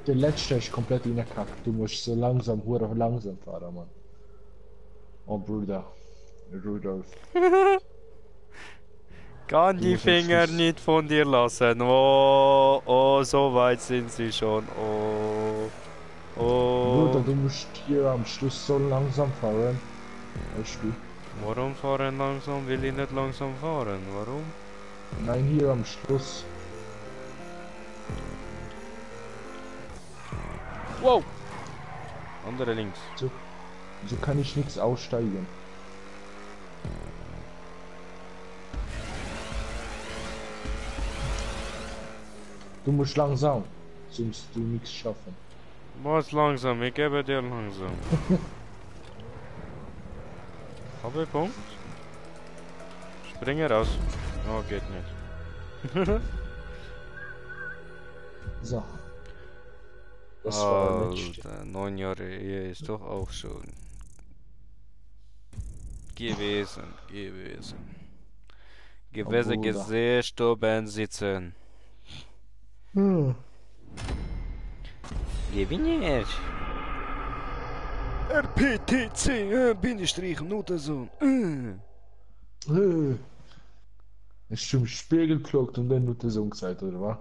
der letzte ist komplett reingekackt. Du musst so langsam, hure langsam fahren, Mann. Oh Bruder, Rudolf. Kann die Du Finger verstehst. nicht von dir lassen. Oh, oh, so weit sind sie schon. Oh. Bruder, Oh. du musst hier am Schluss so langsam fahren. Weißt du? Warum fahren langsam? Will ich nicht langsam fahren? Warum? Nein, hier am Schluss. Wow! Andere links. So kann ich nichts aussteigen. Du musst langsam, sonst du nichts schaffen. Was langsam? Ich gebe dir langsam. Habe ich Punkt? Springe raus. Oh, geht nicht. So. Das war der letzte. Alter, 9 Jahre Ehe ist doch auch schon gewesen. Gewisse Bruder. Gesellschaften sitzen. Gewinner. RPTC, Bindestrich, Notensohn. Hast du im Spiegel geschaut und dann nur so gesagt, oder was?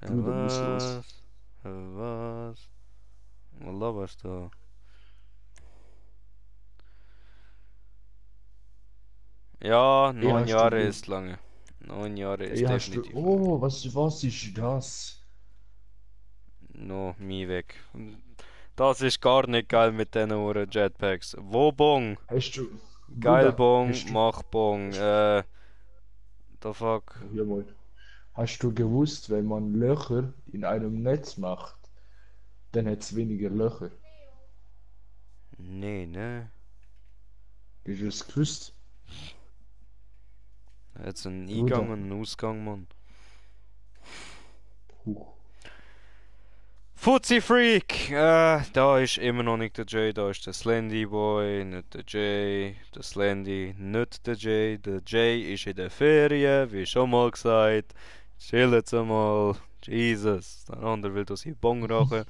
Bruder, muss los. Was? Wallah, was da? Ja, 9 hast du Jahre ge- ist lange. 9 Jahre ist Ey, hast du, definitiv lange. oh, was ist das? No, mi weg. Das ist gar nicht geil mit den Uhren Jetpacks. Wo Bong? Hast du, Geil Bruder, Bong, hast du, mach Bong. The fuck? ja, moin. Hast du gewusst, wenn man Löcher in einem Netz macht, dann hat es weniger Löcher? Nee, ne? Hast du das gewusst? Jetzt ein Bruder. Eingang und ein Ausgang, Mann. Huch. Fuzzy Freak! Da ist immer noch nicht der Jay, da ist der Slendy Boy, nicht der Jay. Der Slendy, nicht der Jay. Der Jay ist in der Ferien, wie schon mal gesagt. Chill jetzt einmal. Jesus, der andere will das hier Bong rauchen.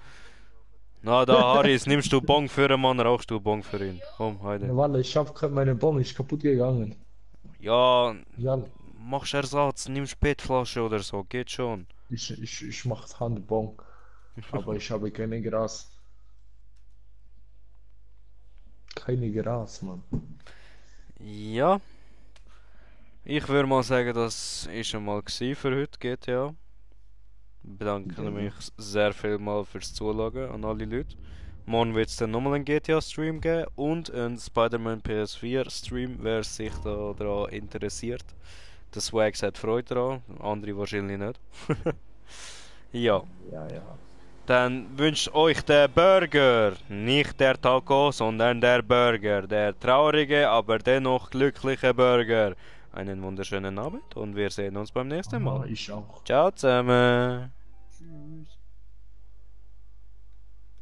Na da, Haris, nimmst du Bong für einen Mann, rauchst du Bong für ihn. Komm, Ja, heute. Walla, ich hab grad meine Bombe, ist kaputt gegangen. Ja, Ja, machst Ersatz, nimm Spätflasche oder so, geht schon. ich mach Handbon, aber ich habe keine Gras. Keine Gras, Mann. Ja. Ich würde mal sagen, das ist einmal gsi für heute, GTA. Bedanke Ja. mich sehr viel mal fürs Zuschauen an alle Leute. Morgen wird es dann nochmal einen GTA-Stream geben und einen Spider-Man PS4-Stream, wer sich da daran interessiert. Der Swags hat Freude daran, andere wahrscheinlich nicht. Ja. Ja, ja. Dann wünscht euch der Burger, nicht der Taco, sondern der Burger, der traurige, aber dennoch glückliche Burger. einen wunderschönen Abend und wir sehen uns beim nächsten Mal. Ich auch. Ciao zusammen. Tschüss.